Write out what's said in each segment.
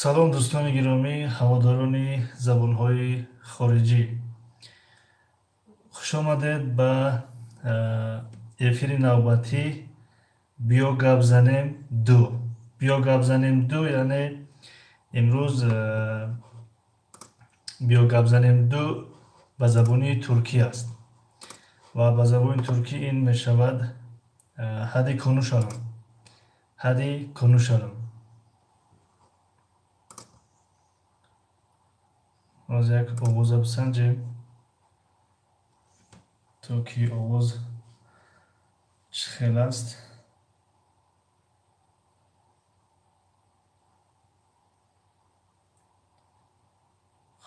Салом, дӯстони гиромӣ, ҳаводорони забонҳои хориҷӣ. Хушомадед ба эфири навбатӣ «Биё гап занем ду». «Биё гап занем ду», яъне имрӯз «Биё гап занем ду» ба забони туркӣ аст ва ба забони туркӣ ин мешавад «Hadi konuşalım». «Hadi konuşalım». Ҳозир як овоза бисанҷем, то ки овоз чӣ хел аст.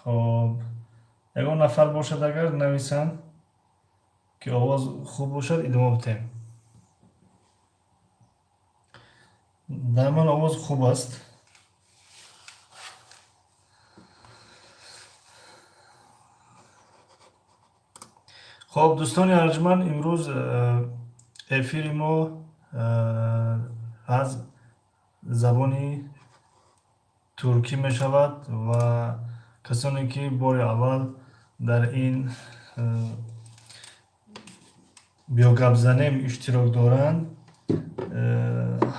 Хоб, ягон нафар бошад, агар нависанд, ки овоз хуб бошад, идома бидиҳем. Дар ман овоз хуб аст. Хоб, дӯстони арҷманд, имрӯз эфири мо аз забони туркӣ мешавад ва касоне ки бори аввал дар ин «Биё гап занем» иштирок доранд,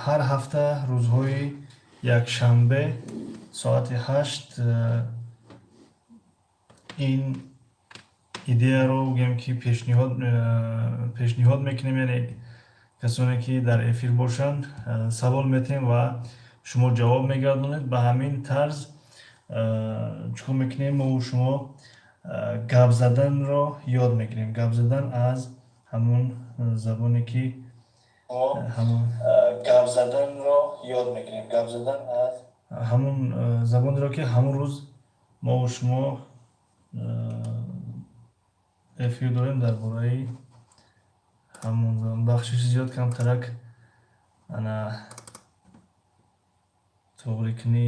ҳар ҳафта рӯзҳои якшанбе соати 8 ин идеяро, гӯем ки, пешниҳод мекунем, яъне касоне ки дар эфир бошанд, савол метиҳем ва шумо ҷавоб мегардонед. Ба ҳамин тарз чӣ кор мекунем? Мову шумо гап заданро ёд мегирем, гап задан аз ҳамон забоне ки ҳамон гап заданро ёд мегирем, гап задан аз ҳамон забонеро ки ҳамон рӯз мову шумо эфир дорем, дар бораи ҳамон забон. Бахшиши зиёд, камтарак ана туғрикунӣ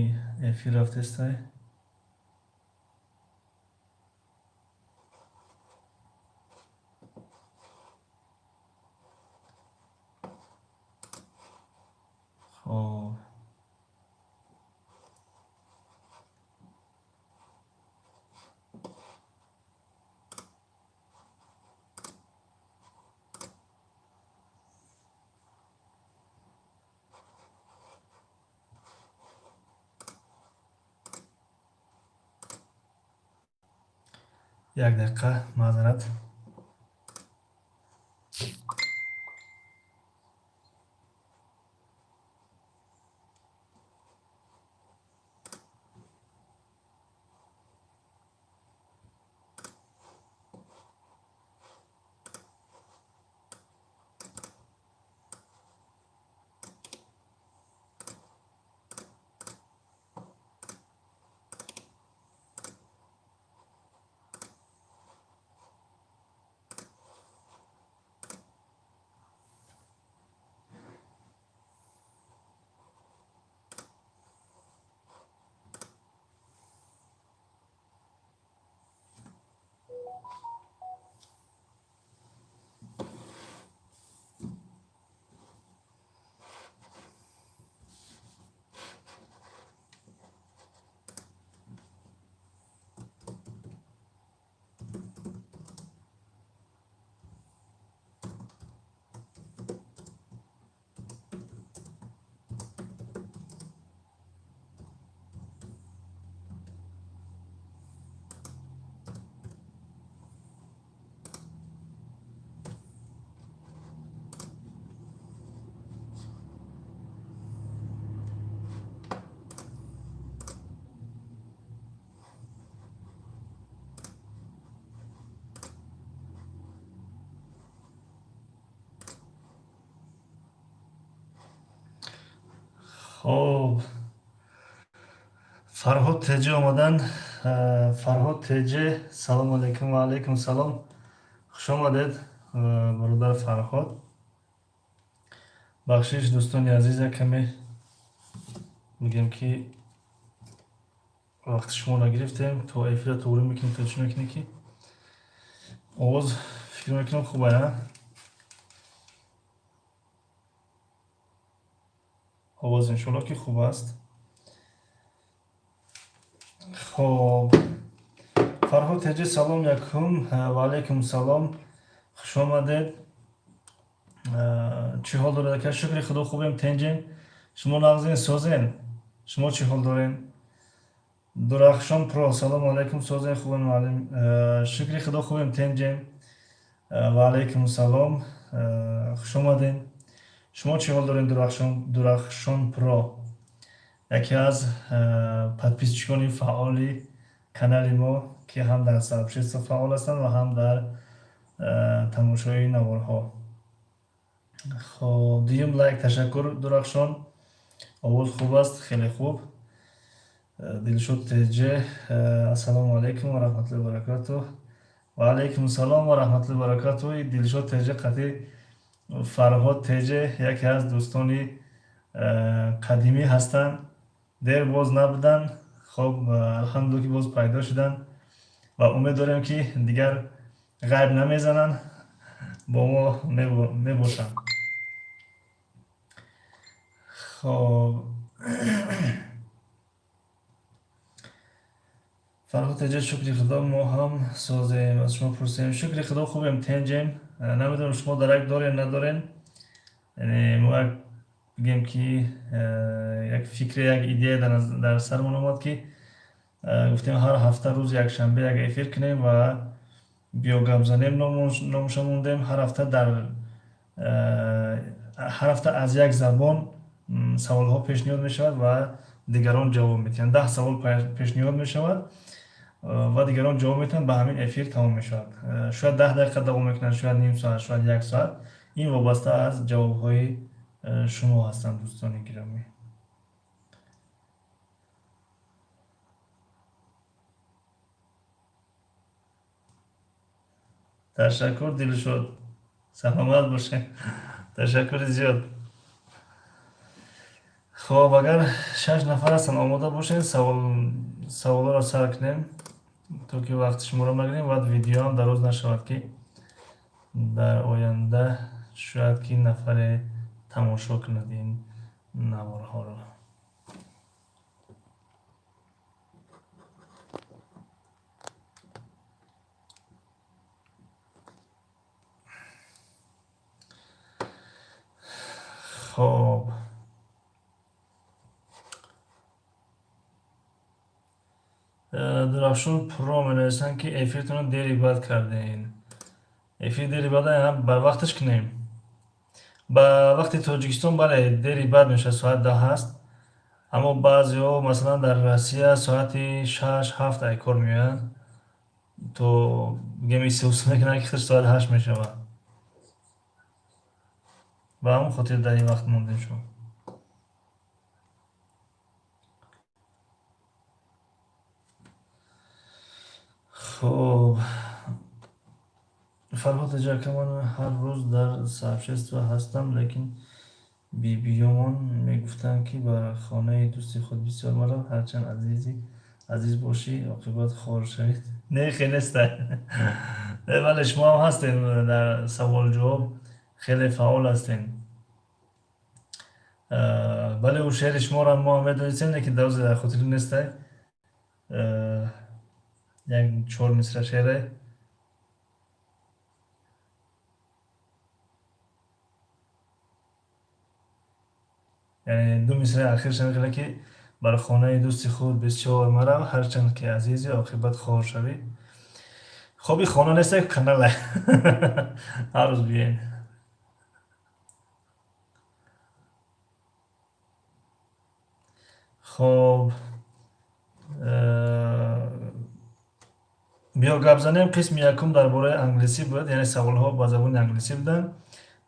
эфир рафтестай. Хоб, як дақиқа, маъзарат. Хоб, Фарҳод Теҷе омадан. Фарҳод Теҷе, салому алайкум. Ва алайкум салом, хуш омадед, бародар Фарҳод. Бахшиш, дӯстони азиз, як каме мегӯем ки вақти шуморо гирифтем, то эфира туғрӣ мекунем, то чӣ мекунем, ки овоз, фикр мекунам, хуб ая. Овоз, иншоалло, ки хуб аст. Хоб, Фарҳод Теҷи, салом якум. Ва алайкум салом, хуш омадед. Чӣ ҳол доред, ака? Шукри Худо, хубем, тенҷем. Шумо нағзен, созен? Шумо чӣ ҳол дорем? Дурахшон Про, салому алайкум, созен, хубем, муаллим? Шукри Худо, хубем, тенҷем. Ва алайкум салом, хуш омадем. Шумо чӣ ҳол дорем, Дурахшон? Дурахшон Про яке аз подписчикони фаъоли канали мо, ки ҳам дар сообщество фаъол ҳастанд ва ҳам дар тамошои наворҳо. Хоб, дуюм лайк, ташаккур, Дурахшон. Овоз хуб аст, хеле хуб. Дилшод Теҷе, ассалому алайкум ва раҳматуллоҳи ва баракатуҳ. Ва алайкум салом ва раҳматуллоҳи ва баракатуҳ. Дилшод Теҷе қатъи Фарҳод Теҷе яке аз дӯстони қадимӣ ҳастанд, дер боз набуданд. Хоб, алҳамдулилла, ки боз пайдо шуданд ва умед дорем, ки дигар ғайб намезананд, бо мо мебошанд. Хоб, Фарҳод Теҷа, шукри Худо, мо ҳам созем, аз шумо пурсем. Шукри Худо, хубем, тенҷем. Намедонам, шумо дарак дорем, надорем. Яъне мо як бигем, ки як фикре, як идея дар сармон омад, ки гуфтем, ҳар ҳафта рӯзи якшанбе як эфир кунем ва биё гап занем номуша мондем. Ҳар ҳафта дар ҳар ҳафта аз як забон саволҳо пешниҳод мешавад ва дигарон ҷавоб медиҳанд. 10 савол пешниҳод мешавад ва дигарон ҷавоб медиҳанд, ба ҳамин эфир тамом мешавад. Шояд 10 дақиқа давом мекунад, шояд ним соат, шояд як соат. Ин вобаста аз ҷавобҳои шумо ҳастанд, дӯстони гиромӣ. Ташаккур, Дилшод, саломат бошед, ташаккури зиёд. Хоб, агар шаш нафар ҳастанд, омода бошед, саволҳоро сар кунем, то ки вақти шуморо нагирем ва видеоам дароз нашавад, ки дар оянда шояд ки нафаре тамошо кунад ин наворҳоро. Хоб, Дурафшон Про менависанд, ки эфиртонро дери бад кардем. Эфир дери бад бар вақташ кунем, ба вақти Тоҷикистон, бале, дери бад мешавад, соат 10 аст. Аммо баъзеҳо, масалан, дар Россия соати 6-7 ай кор меоянд, то бигем истиҳсол мекунанд, ки худ соат 8 мешавад. Ба ҳамон хотир дар ин вақт мондем шумо. Хоб, Фарҳод ака, ман ҳар рӯз дар сообщество ҳастам, лекин бибиёмон мегуфтанд, ки ба хонаи дӯсти худ бисёр марав, ҳарчанд азиз бошӣ, оқибат хор шавед. Не, хел неста. Вале шумо ҳам ҳастем, дар саволҷавоб хеле фаъол ҳастем. Бале, ӯ шеъри шуморо мо ҳам медонистем, лекин дар хотир нестай. Як чор мисра шеъре. Яъне ду мисраи ахираш мехеле, ки бар хонаи дӯсти худ бисёр марав, ҳарчанд ки азизӣ, оқибат хор шавӣ. Хоби хона неста, канале ҳар рӯз биёен. Хоб, биё гап занем. Қисми якум дар бораи англисӣ буд, яъне саволҳо ба забони англисӣ буданд,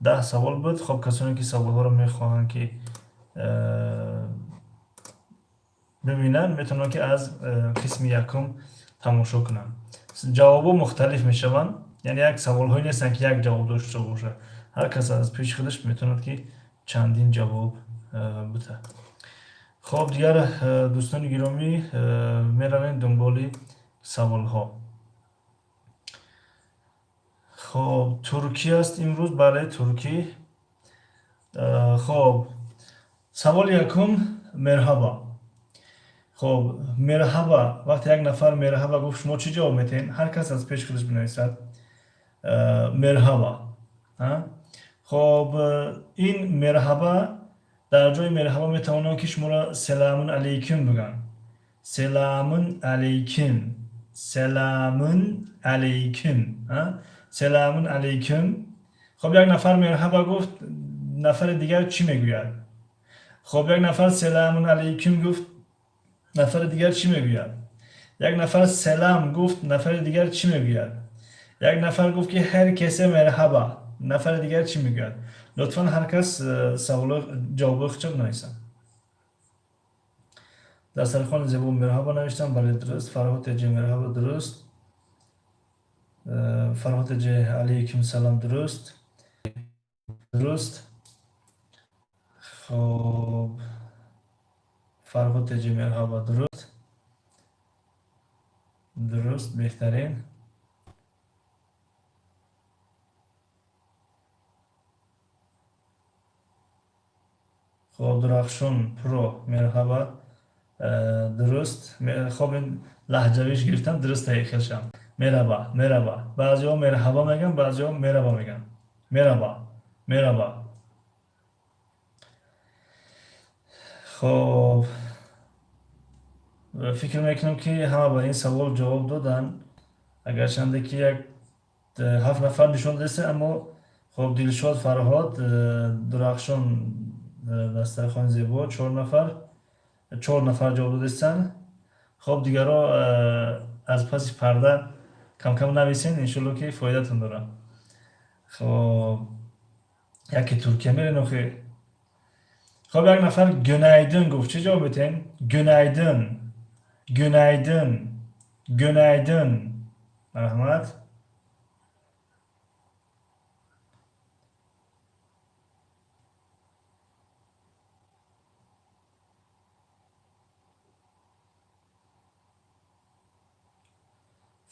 10 савол буд. Хоб, касоне ки саволҳоро мехоҳанд ки бибинанд, метавонанд ки аз қисми якум тамошо кунанд. Ҷавобҳо мухталиф мешаванд, яъне як саволҳое нестанд, ки як ҷавоб дошта бошад. Ҳар кас аз пеши худаш метавонад ки чандин ҷавоб бита. Хоб, дигар дӯстони гиромӣ, меравем дунболи саволҳо. Хоб, туркӣ аст имрӯз, бале, туркӣ. Хоб, саволи якум. Merhaba. Хоб, merhaba, вақте як нафар merhaba гуфт, шумо чӣ ҷавоб метиҳед? Ҳар кас аз пеши худаш бинависад. Merhaba. Хоб, ин merhaba, дар ҷои merhaba метавонанд, ки шуморо selamun aleyküm бигӯянд. Selamun aleyküm, selamun aleyküm, selamun aleyküm. Хоб, як нафар merhaba гуфт, нафари дигар чӣ мегӯяд? Хоб, як нафар selamun aleyküm гуфт, нафари дигар чӣ мегӯяд? Як нафар selam гуфт, нафари дигар чӣ мегӯяд? Як нафар гуфт, ки herkese merhaba, нафари дигар чӣ мегӯяд? Лутфан, ҳар кас саволо, ҷавобҳои худшо бинависад. Дастархони зебо, merhaba навиштам, бале, дуруст. Фарҳод Теҷи, merhaba, дуруст. Фарҳод Теҷи, aleyküm selam, дуруст, дуруст. Хоб, Фарҳод Теҷи, merhaba, дуруст, дуруст, беҳтарин. Хоб, Дурахшон Про, merhaba, дуруст. Хоб, ин лаҳҷавиш гирифтам, дуруст, хелшам. Merhaba, merhaba. Баъзеҳо merhaba мегӯянд, баъзеҳо merhaba мегӯянд. Merhaba, merhaba. Хоб, фикр мекунам, ки ҳама ба ин савол ҷавоб доданд, агарчанде ки як ҳафт нафар нишон додеста, аммо хоб, Дилшод, Фарҳод, Дурахшон, Дастархони зебо, чор нафар ҷавоб додестанд. Хоб, дигарро аз паси парда камкам нависен, иншолло, ки фоидатон дорад. Хоб, яке Туркия мерен охи. Хоб, як нафар günaydın гуфт, чӣ ҷавоб метиҳем? Günaydın, günaydın, günaydın. Марҳамат.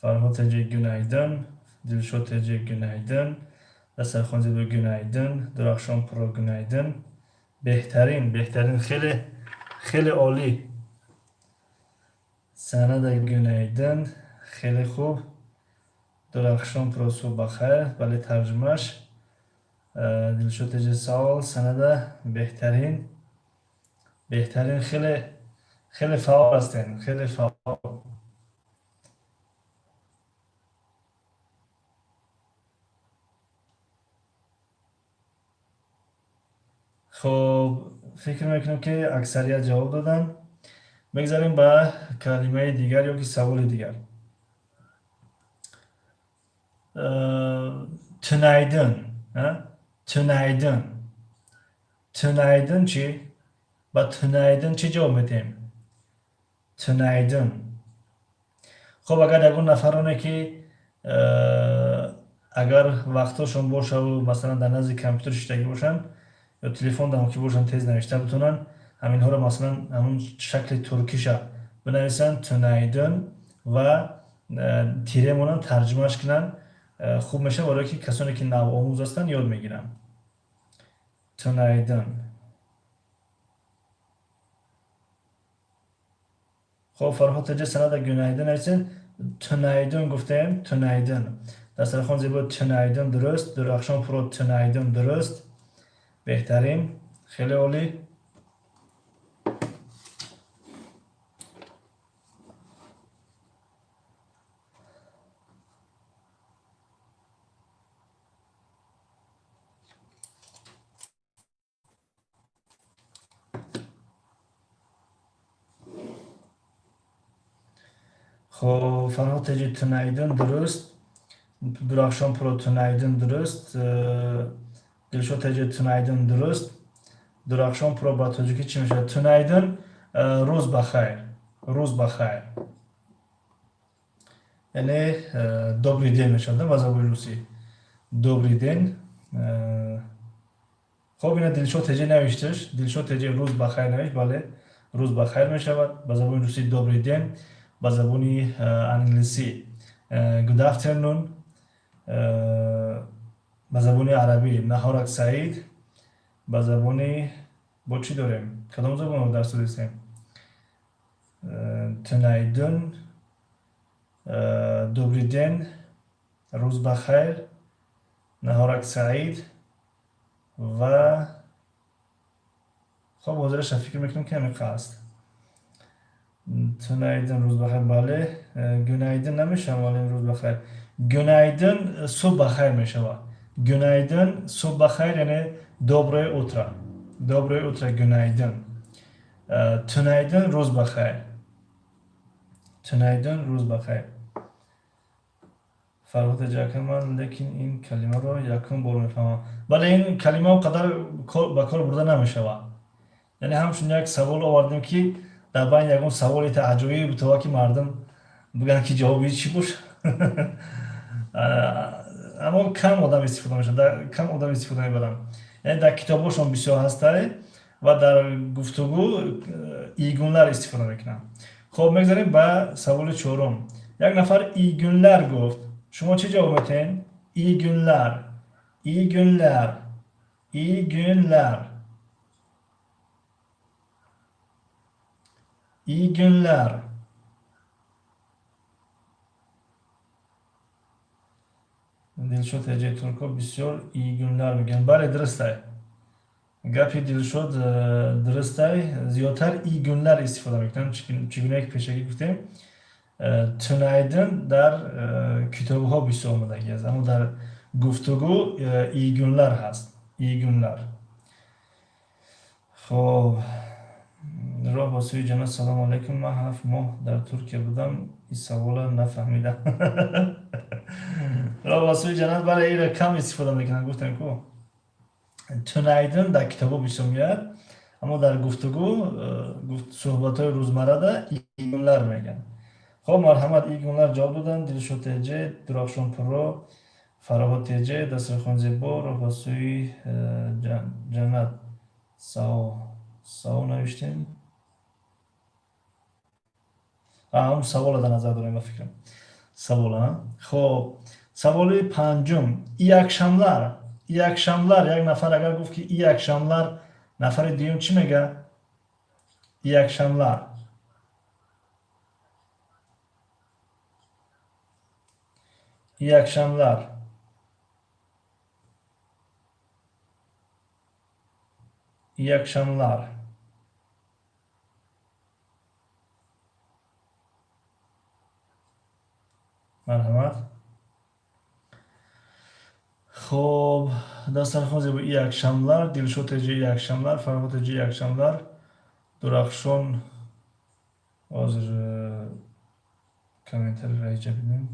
Фарҳод Теҷи, günaydın. Дилшод Теҷи, günaydın. Дастархон зебо, günaydın. Дурахшон Про, günaydın. Беҳтарин, беҳтарин, хеле хеле олӣ. Санада, günaydın, хеле хуб. Дурахшон Про, субҳ бахайр, бале, тарҷумаш. Дилшод Теҷи, sağ ol. Санада, беҳтарин, беҳтарин, хеле хеле фаъол ҳастем, хеле фаъол. Хоб, фикр мекунам, ки аксарият ҷавоб доданд. Мегзарем ба калимаи дигар ё ки саволи дигар. Tünaydın, tünaydın, tünaydın. Чӣ? Ба tünaydın чӣ ҷавоб медиҳем? Tünaydın. Хоб, агар ягон нафароне, ки агар вақтҳошон бошаву, масалан, дар назди компютер шиштагӣ бошанд ё телефон дар ки бошанд, тез навишта битонанд, ҳаминҳоро, масалан, ҳамун шакли туркиша бинависанд, tünaydın, ва тире монанд, тарҷумааш кунанд, хуб мешавад, барое ки касоне ки навомӯз ҳастанд, ёд мегиранд. Tünaydın. Хоб, Фарҳод Таҷа, Санада, günaydın нависед. Tünaydın гуфтем, tünaydın. Дастархон зебо, tünaydın, дуруст. Дурахшон Про, tünaydın, дуруст, беҳтарин, хеле олӣ. Хоб, Фарҳод Теҷи, tünaydın, дуруст. Дурахшон Про, tünaydın, дуруст. Дилшод Теҷи, tünaydın, дуруст. Дурахшон Про, ба тоҷикӣ чӣ мешавад tünaydın? Рӯз ба хайр, рӯз ба хайр, яъне добрый день мешавад ба забони русӣ, добрый день. Хоб, ина Дилшод Теҷи навишташ. Дилшод Теҷи рӯз ба хайр навишт, бале, рӯз ба хайр мешавад ба забони русӣ добрый день, ба забони англисӣ good afternoon, ба забони арабӣ نهارك سعيد, ба забони бо чӣ дорем, кадом забонро дарс додистем? Tünaydın, добрый день, рӯз ба хайр, наҳорак саид ва хоб, ҳозираша фикр мекунам, ки ҳамиқа аст. Tünaydın, рӯз ба хайр, бале. Günaydın намешавад, вале рӯз ба хайр. Günaydın субҳ ба хайр мешавад. Günaydın, субҳ ба хайр, яъне доброе утро. Доброе утро, günaydın. Tünaydın, рӯз ба хайр. Tünaydın, рӯз ба хайр. Фарҳод ака, ман лекин ин калимаро якум бор мефаҳмам. Бале, ин калима он қадар ба кор бурда намешавад. Яъне ҳамчун як савол овардем, ки дар байни ягон саволи аҷоиб бутава, ки мардум бигӯянд, ки ҷавоби чӣ бош. Аммо кам одам истифода мешавад, кам одам истифода мебаранд. Яъне дар китобҳошон бисёр ҳастай ва дар гуфтугӯ iyi günler истифода мекунанд. Хоб, мегзарем ба саволи чорум. Як нафар iyi günler гуфт, шумо чӣ ҷавоб метиҳед? İyi günler, iyi günler, iyi günler, iyi günler. Дилшод эҷаи туркҳо бисёр iyi günler мегӯянд. Бале, дурустай, гапи Дилшод дурустай. Зиёдтар iyi günler истифода мекунанд. Чӣ гуна ки пешакӣ гуфтем, tünaydın дар китобҳо бисёр омадагӣ аст, аммо дар гуфтугӯ iyi günler ҳаст, iyi günler. Хоб, роҳ ба сӯи ҷаннат. Салому алайкум, ман 7 моҳ дар Туркия будам, ин савола нафаҳмидам. Роҳ ба сӯи ҷаннат, бале, ира кам истифода мекунанд, гуфтем ку. Tünaydın дар китобҳо бисёр меояд, аммо дар гуфтугӯ, суҳбатҳои рӯзмаррада iyi günler мегӯянд. Хоб, марҳамат, iyi günler ҷавоб доданд Дилшод теҷе, Дурахшон Пурро, Фароҳод теҷе, Дастархон зебо, роҳ ба сӯи ҷаннат. Sağ ol, sağ ol навиштем. Ҳамн савола дар назар дорем, ба фикрам, савола. Хоб, саволи панҷум: iyi akşamlar, iyi akşamlar. Як нафар агар гуфт, ки iyi akşamlar, нафари дуюм чӣ мега? İyi akşamlar, iyi akşamlar, iyi akşamlar. Марҳамат. Хоб, дастархон зебо, iyi akşamlar. Дилшод теҷи, iyi akşamlar. Фарҳод теҷи, iyi akşamlar. Дурахшон, ҳозир комментарийро ҳиҷа бинем.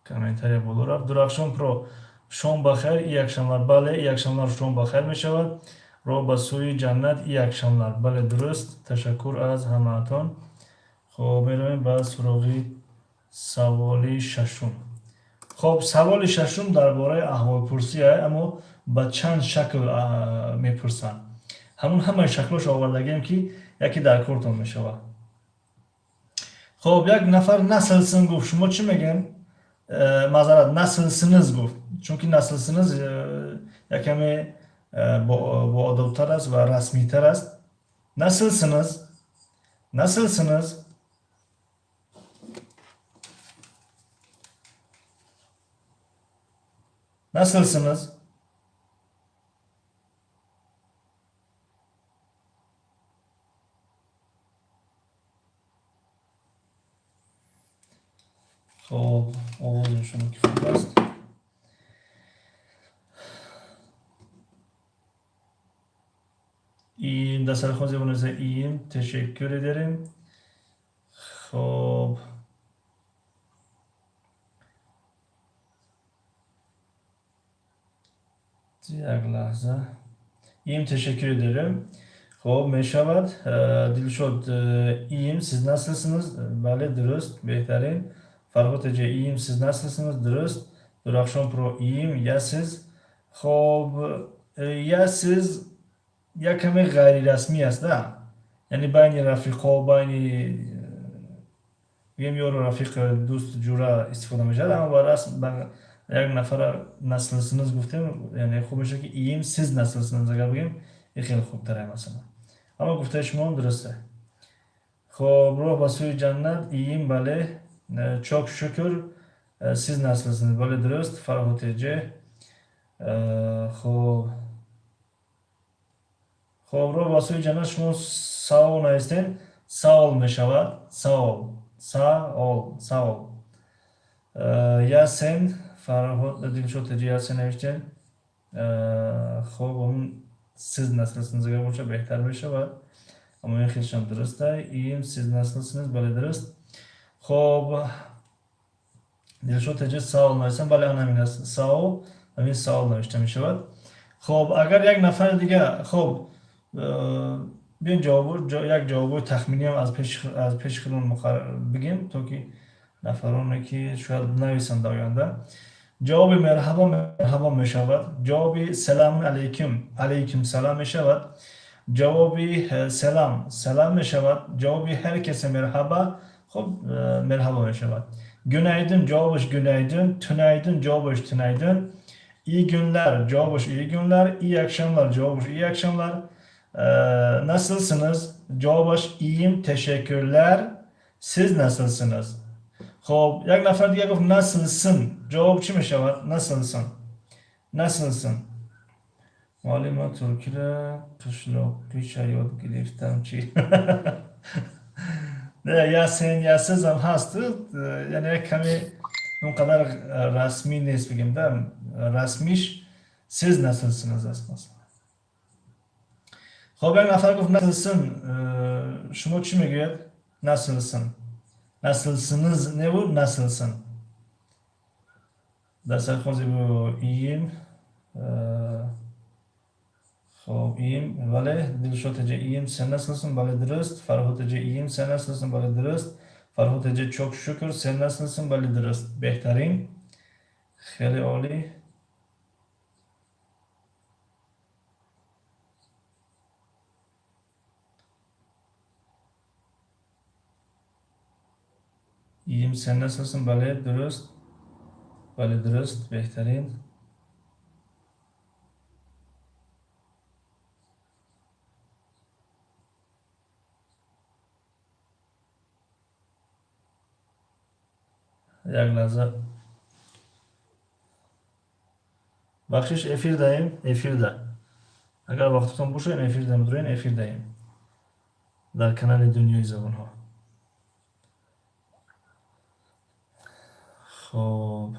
Комментария боло рафт. Дурахшон Про, шом ба хайр, iyi akşamlar. Бале, iyi akşamlar шом ба хайр мешавад. Роҳ ба сӯи ҷаннат, iyi akşamlar. Бале, дуруст. Ташаккур аз ҳамаатон. Хоб, меравем ба суроғи саволи шашум. Хоб, саволи шашум дар бораи аҳволпурсӣ, аммо ба чанд шакл мепурсанд. Ҳамун ҳамаи шаклҳошо овардагием, ки яке дар кортон мешавад. Хоб, як нафар nasılsın гуфт, шумо чӣ мегӯем? Маъзарат, nasılsınız гуфт, чунки nasılsınız якаме боодобтар аст ва расмитар аст. Nasılsınız, nasılsınız, nasılsınız? Хоб, овози шумо ки хуб аст. İyiyim, дастархон зебо неста. İyiyim, teşekkür ederim. Хоб, як лаҳза. İyiyim, teşekkür ederim. Хоб, мешавад. Дилшод, iyiyim, siz nasılsınız? Бале, дуруст, беҳтарин. Фарҳод эҷа, iyiyim, siz nasılsınız? Дуруст. Дурахшон Про, iyiyim, ya siz? Хоб, ya siz як каме ғайрирасмӣ аст, да, яъне байни рафиқо, байни Бигем, ёру рафиқ, дӯст, ҷура истифода мешавад, аммо ба расм ба як нафара nasılsınız гуфтем, яъне хуб мешавад, ки iyiyim, siz nasılsınız агар бигем, ин хеле хубтаре, масалан. Аммо гуфтаи шумоам дурусте. Хоб, роҳ ба сӯи ҷаннат, iyiyim, бале, çok şükür, siz nasılsınız, бале, дуруст, Фарҳод Теҷе. Хоб, роҳ ба сӯи ҷаннат, шумо sağ ol навистем, sağ ol мешавад, sağ ol, sağ ol, sağ ol. Я sen, Фарҳод, Дилшод Теҷе, я sen навиштем. Хоб, он siz nasılsınız агар бошад, беҳтар мешавад, аммо ин хелшам дуруста. Iyiyim, siz nasılsınız, бале, дуруст. Хоб, Дилшод Теҷе sağ ol нависам, бале, ан ҳамин аст, sağ ol, ҳамин sağ ol навишта мешавад. Хоб, агар як нафари дига, хоб, биён як ҷавобҳои тахминиам аз пеши худмон бигем, то ки нафароне ки шояд нависанд дар оянда. Ҷавоби merhaba merhaba мешавад, ҷавоби selamün aleyküm aleyküm selam мешавад, ҷавоби selam selam мешавад, ҷавоби herkese merhaba, хуб, merhaba мешавад. Günaydın ҷавобаш günaydın, tünaydın ҷавобаш tünaydın, iyi günler ҷавобаш iyi günler, iyi akşamlar ҷавобаш iyi akşamlar. Nasılsınız ҷавобаш iyiyim, teşekkürler, siz nasılsınız. Хоб, як нафар дига гуфт nasılsın, ҷавоб чӣ мешавад? Nasılsın, nasılsın. Муаллим, ман туркиро қишлоқиша ёд гирифтам, чӣ? Не, я sen, я siz ам ҳаст, яъне як каме он қадар расмӣ нест, бигем да, расмиш siz nasılsınız аст, масалан. Хоб, як нафар гуфт nasılsın, шумо чӣ мегӯяд? Nasılsın, nasılsınız не буд, nasılsın. Дар сархози бу iyiyim. Хоб, iyiyim, бале, Дилшод Теҷе, iyiyim, sen nasılsın, бале, дуруст. Фарҳод Теҷе, iyiyim, sen nasılsın, бале, дуруст. Фарҳод Теҷе, çok şükür, sen nasılsın, бале, дуруст, беҳтарин, хеле олӣ. Iyiyim, sen nasılsın, бале, дуруст, бале, дуруст, беҳтарин. Як лаҳза, бахшиш, эфир даем, эфирда, агар вақтатон бошад, эфир даем, дуроен, эфир даем дар канали Дунёи забонҳо. Хоб,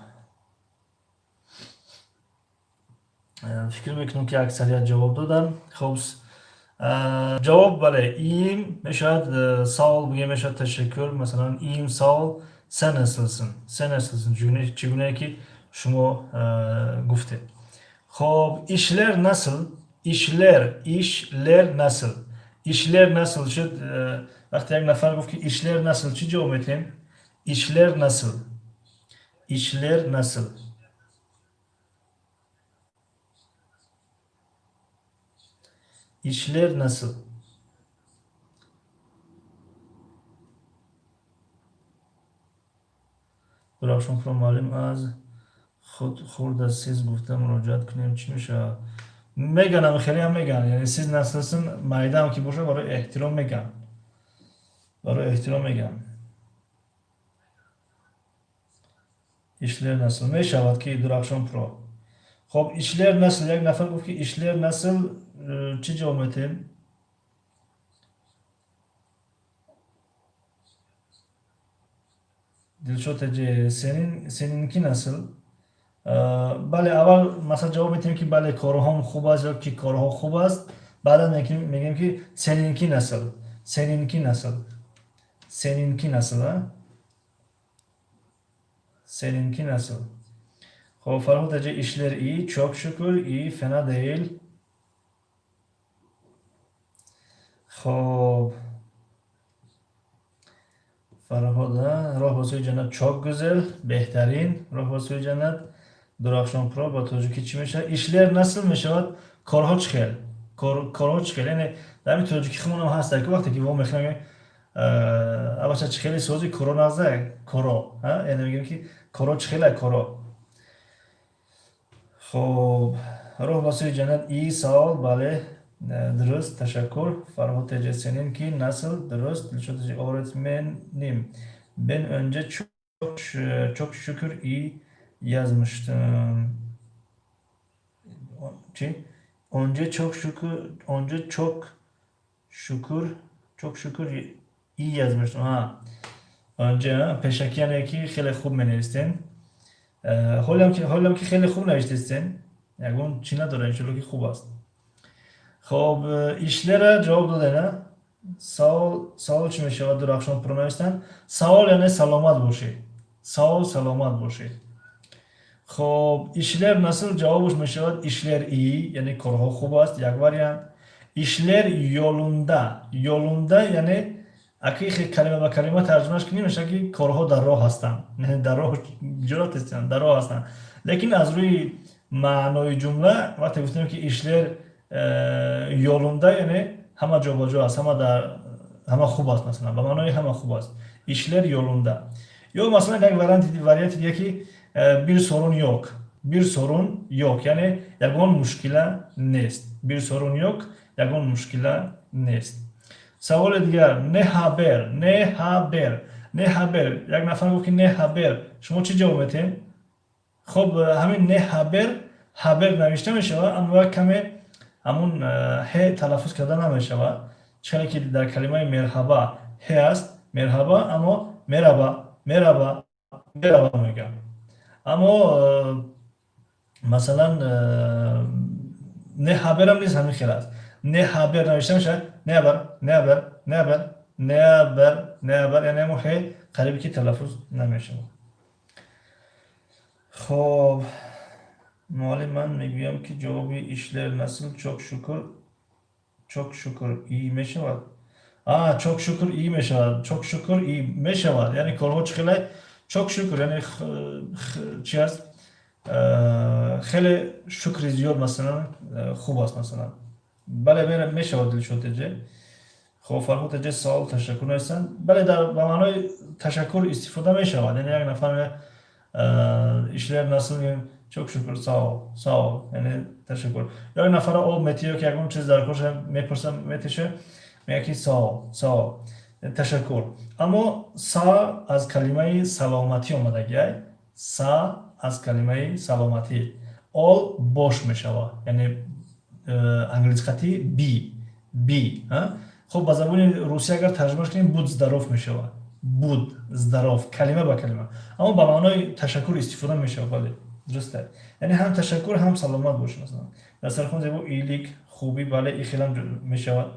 фикр мекунам, ки аксарият ҷавоб доданд. Хоб, ҷавоб, бале, iyiyim мешавад, sağ ol бигем мешавад, ташаккур, масалан, iyiyim, sağ ol, sen nasılsın, sen nasılsın, чӣ гунае ки шумо гуфтед. Хоб, işler nasıl, işler, işler nasıl, işler nasıl шуд. Вақте як нафар гуфт, ки işler nasıl, чӣ ҷавоб метиҳем? İşler nasıl, işler nasıl. İşler nasıl? Дурахшон, муаллим, аз худ хурда siz гуфта муроҷиат кунем, чӣ мешавад? Меганам, хелеам меган, яъне siz nasılsın майдаам ки бошад, барои эҳтиром меган, барои эҳтиром меган. İşler nasıl мешавад, ки Дурахшон Про. Хоб, işler nasıl, як нафар гуфт, ки işler nasıl, чӣ ҷавоб метиҳем? Дилшод Теҷе, seninki nasıl? Бале, аввал масалан ҷавоб метиҳем, ки бале, корҳом хуб аст ё ки корҳо хуб аст, баъдан мегӯем, ки seninki nasıl, seninki nasıl, seninki nasıl, а, seninki nasıl. Хоб, Фарҳод Теҷе, işler iyi, çok şükür, iyi, fena değil. Хоб, Фарҳод, роҳ ба сӯи ҷаннат, çok güzel, беҳтарин, роҳ ба сӯи ҷаннат. Дурахшон Про, ба тоҷикӣ чӣ мешавад? İşler nasıl мешавад, корҳо чӣ хел, корҳо чӣ хел. Яъне дар ҳамин тоҷикӣ худмонам ҳаст, ки вақте ки во мехӯрем, Абача, чӣ хеле сози коро назда коро, яъне мегӯем, ки коро чӣ хеле коро. Хоб, роҳ ба сӯи ҷаннат и савол, бале, дуруст, ташаккур. Фарҳод Теҷа, seninki nasıl, дуруст. Дилшод, öğretmenim, ben önce çok çok şükür iyi yazmıştım. Чӣ? Önce çok şükür, önce çok şükür, çok şükür iyi yazmıştım. Ҳа. Önce пешакӣ, яъне ки хеле хуб менавистем. Ҳолам ки хеле хуб навиштестем. Ягон чӣ надора, иншолло, ки хуб аст. Хоб, işler а ҷавоб доде, на? Савол, савол чӣ мешавад, Дурахшон Про навистанд? Савол яъне саломат бошед. Савол, саломат бошед. Хоб, işler nasıl ҷавобаш мешавад işler iyi, яъне корҳо хуб аст, як вариант. İşler yolunda, yolunda яъне аки калима ба калима тарҷумаш кунем, мешавад, ки корҳо дар роҳ ҳастанд. Дар роҳ ҷурат ҳастанд, дар роҳ ҳастанд. Лекин аз рӯи маънои ҷумла вақте гуфтем, ки işler yolunda, яъне ҳама ҷобаҷо аст, ҳама дар ҳама хуб аст, масалан, ба маънои ҳама хуб аст. İşler yolunda. Ё масалан, як варианти дига, ки bir sorun yok. Bir sorun yok. Яъне ягон мушкила нест. Bir sorun yok. Ягон мушкила нест. Саволи дигар: ne haber, ne haber, ne haber. Як нафар гуфт, ки ne haber. Шумо чӣ ҷавоб метиҳед? Хоб, ҳамин ne haber, haber навишта мешавад, аммо як каме ҳамун ҳе талаффуз карда намешавад. Чӣ ки дар калимаи merhaba ҳе аст, merhaba, аммо merhaba, merhaba, merhaba мегӯям. Аммо масалан, ne haber ам низ ҳамин хел аст. Ne haber навишта мешавад ne haber, ne haber, ne haber, ne haber, ne haber, яъне ҳамон ҳе қарибе ки талаффуз намешавад. Хоб, муаллим, ман мегӯям, ки ҷавоби işler nasıl çok şükür, çok şükür iyi мешавад. А, çok şükür iyi мешавад, çok şükür iyi мешавад. Яъне корҳо чӣ хеле, çok şükür, яъне чи аст? Хеле шукри зиёд, масалан, хуб аст, масалан. Бале, мешавад, Дилшод Теҷе. Хоб, Фарҳод Теҷе савол, ташаккур нависанд. Бале, дар ба маънои ташаккур истифода мешавад. Яъне як нафар işler nasıl, çok şükür, sağ ol, sağ ol, яъне ташаккур. Ё як нафара об метиҳ ё ки ягон чиз дар корша мепурсам, метиша, мегӯяд, ки sağ ol, sağ ol, ташаккур. Аммо sağ аз калимаи саломатӣ омадагиай. Sağ аз калимаи саломатӣ. Ol бош мешавад, яъне англисқати be, be. Хоб, ба забони русӣ агар тарҷумаш кунем, будь здоров мешавад. Будь здоров, калима ба калима, аммо ба маънои ташаккур истифода мешавад. Бале, дуруст, яъне ҳам ташаккур, ҳам саломат бош. Масалан, дастархон зебо, iyilik хубӣ, бале, и хелам мешавад.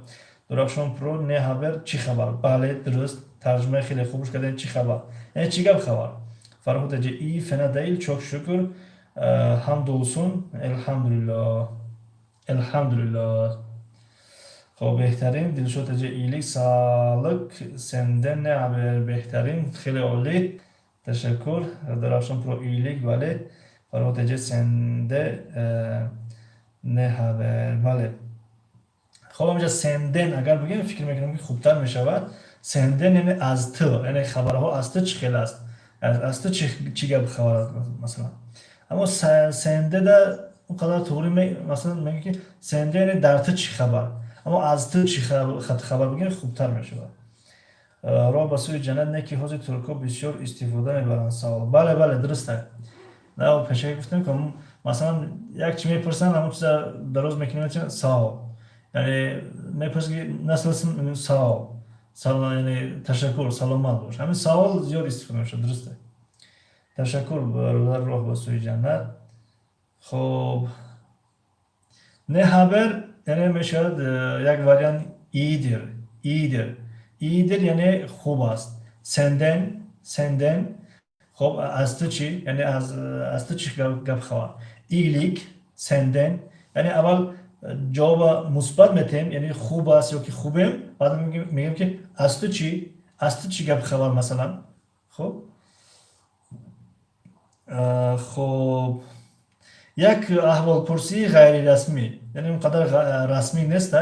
Дурахшон Про, ne haber, чӣ хабар? Бале, дуруст, тарҷумаи хеле хубш кардем. Чӣ хабар, яъне чӣ гап, хабар. Фарҳод Аҷи, iyi, fena değil, çok şükür, hamdolsun, elhamdülillah, elhamdülillah. Хоб, беҳтарин. Дилшод Аҷи, iyilik, sağlık, senden ne haber? Беҳтарин, хеле олӣ, ташаккур. Дурахшон Про, iyilik, бале. Фарҳод Аҷи, sende ne haber? Бале. Хоб, ҳаминҷа senden агар бигӯем, фикр мекунам, ки хубтар мешавад. Senden яъне аз ту, яъне хабарҳо аз ту чӣ хел аст, аз ту чӣ гап хабар аст, масалан. Аммо sende да он қадар туғри, масалан, мегӯ, ки sende яъне дар ту чӣ хабар, аммо аз ту чӣ хабар бигӯем, хубтар мешавад. Роҳ ба сӯи ҷаннат не, ки ҳозир туркҳо бисёр истифода мебаранд. Савол, бале, бале, дуруст аст. Пешаки гуфтем, ки масалан, як чӣ мепурсанд, ҳамон чиза дароз мекунем, sağ ol, яъне мепурсад, ки nasılsın, sağ ol, яъне ташаккур, саломат бош. Ҳамин sağ ol зиёд истифода мешавад, дуруст аст. Ташаккур, бародар, роҳ ба сӯи ҷаннат. Хоб, ne haber яъне мешавад як вариант iyidir, iyidir, iyidir, яъне хуб аст. Senden, senden, хоб, аз ту чӣ, яъне аз ту чӣ гап хабар? Iyilik, senden, яъне аввал ҷавоба мусбат метиҳем, яъне хуб аст ё ки хубем, баъд мегӯем, ки аз ту чӣ, аз ту чӣ гап хабар, масалан. Хуб, хоб, як аҳволпурсии ғайрирасмӣ, яъне он қадар расмӣ нест,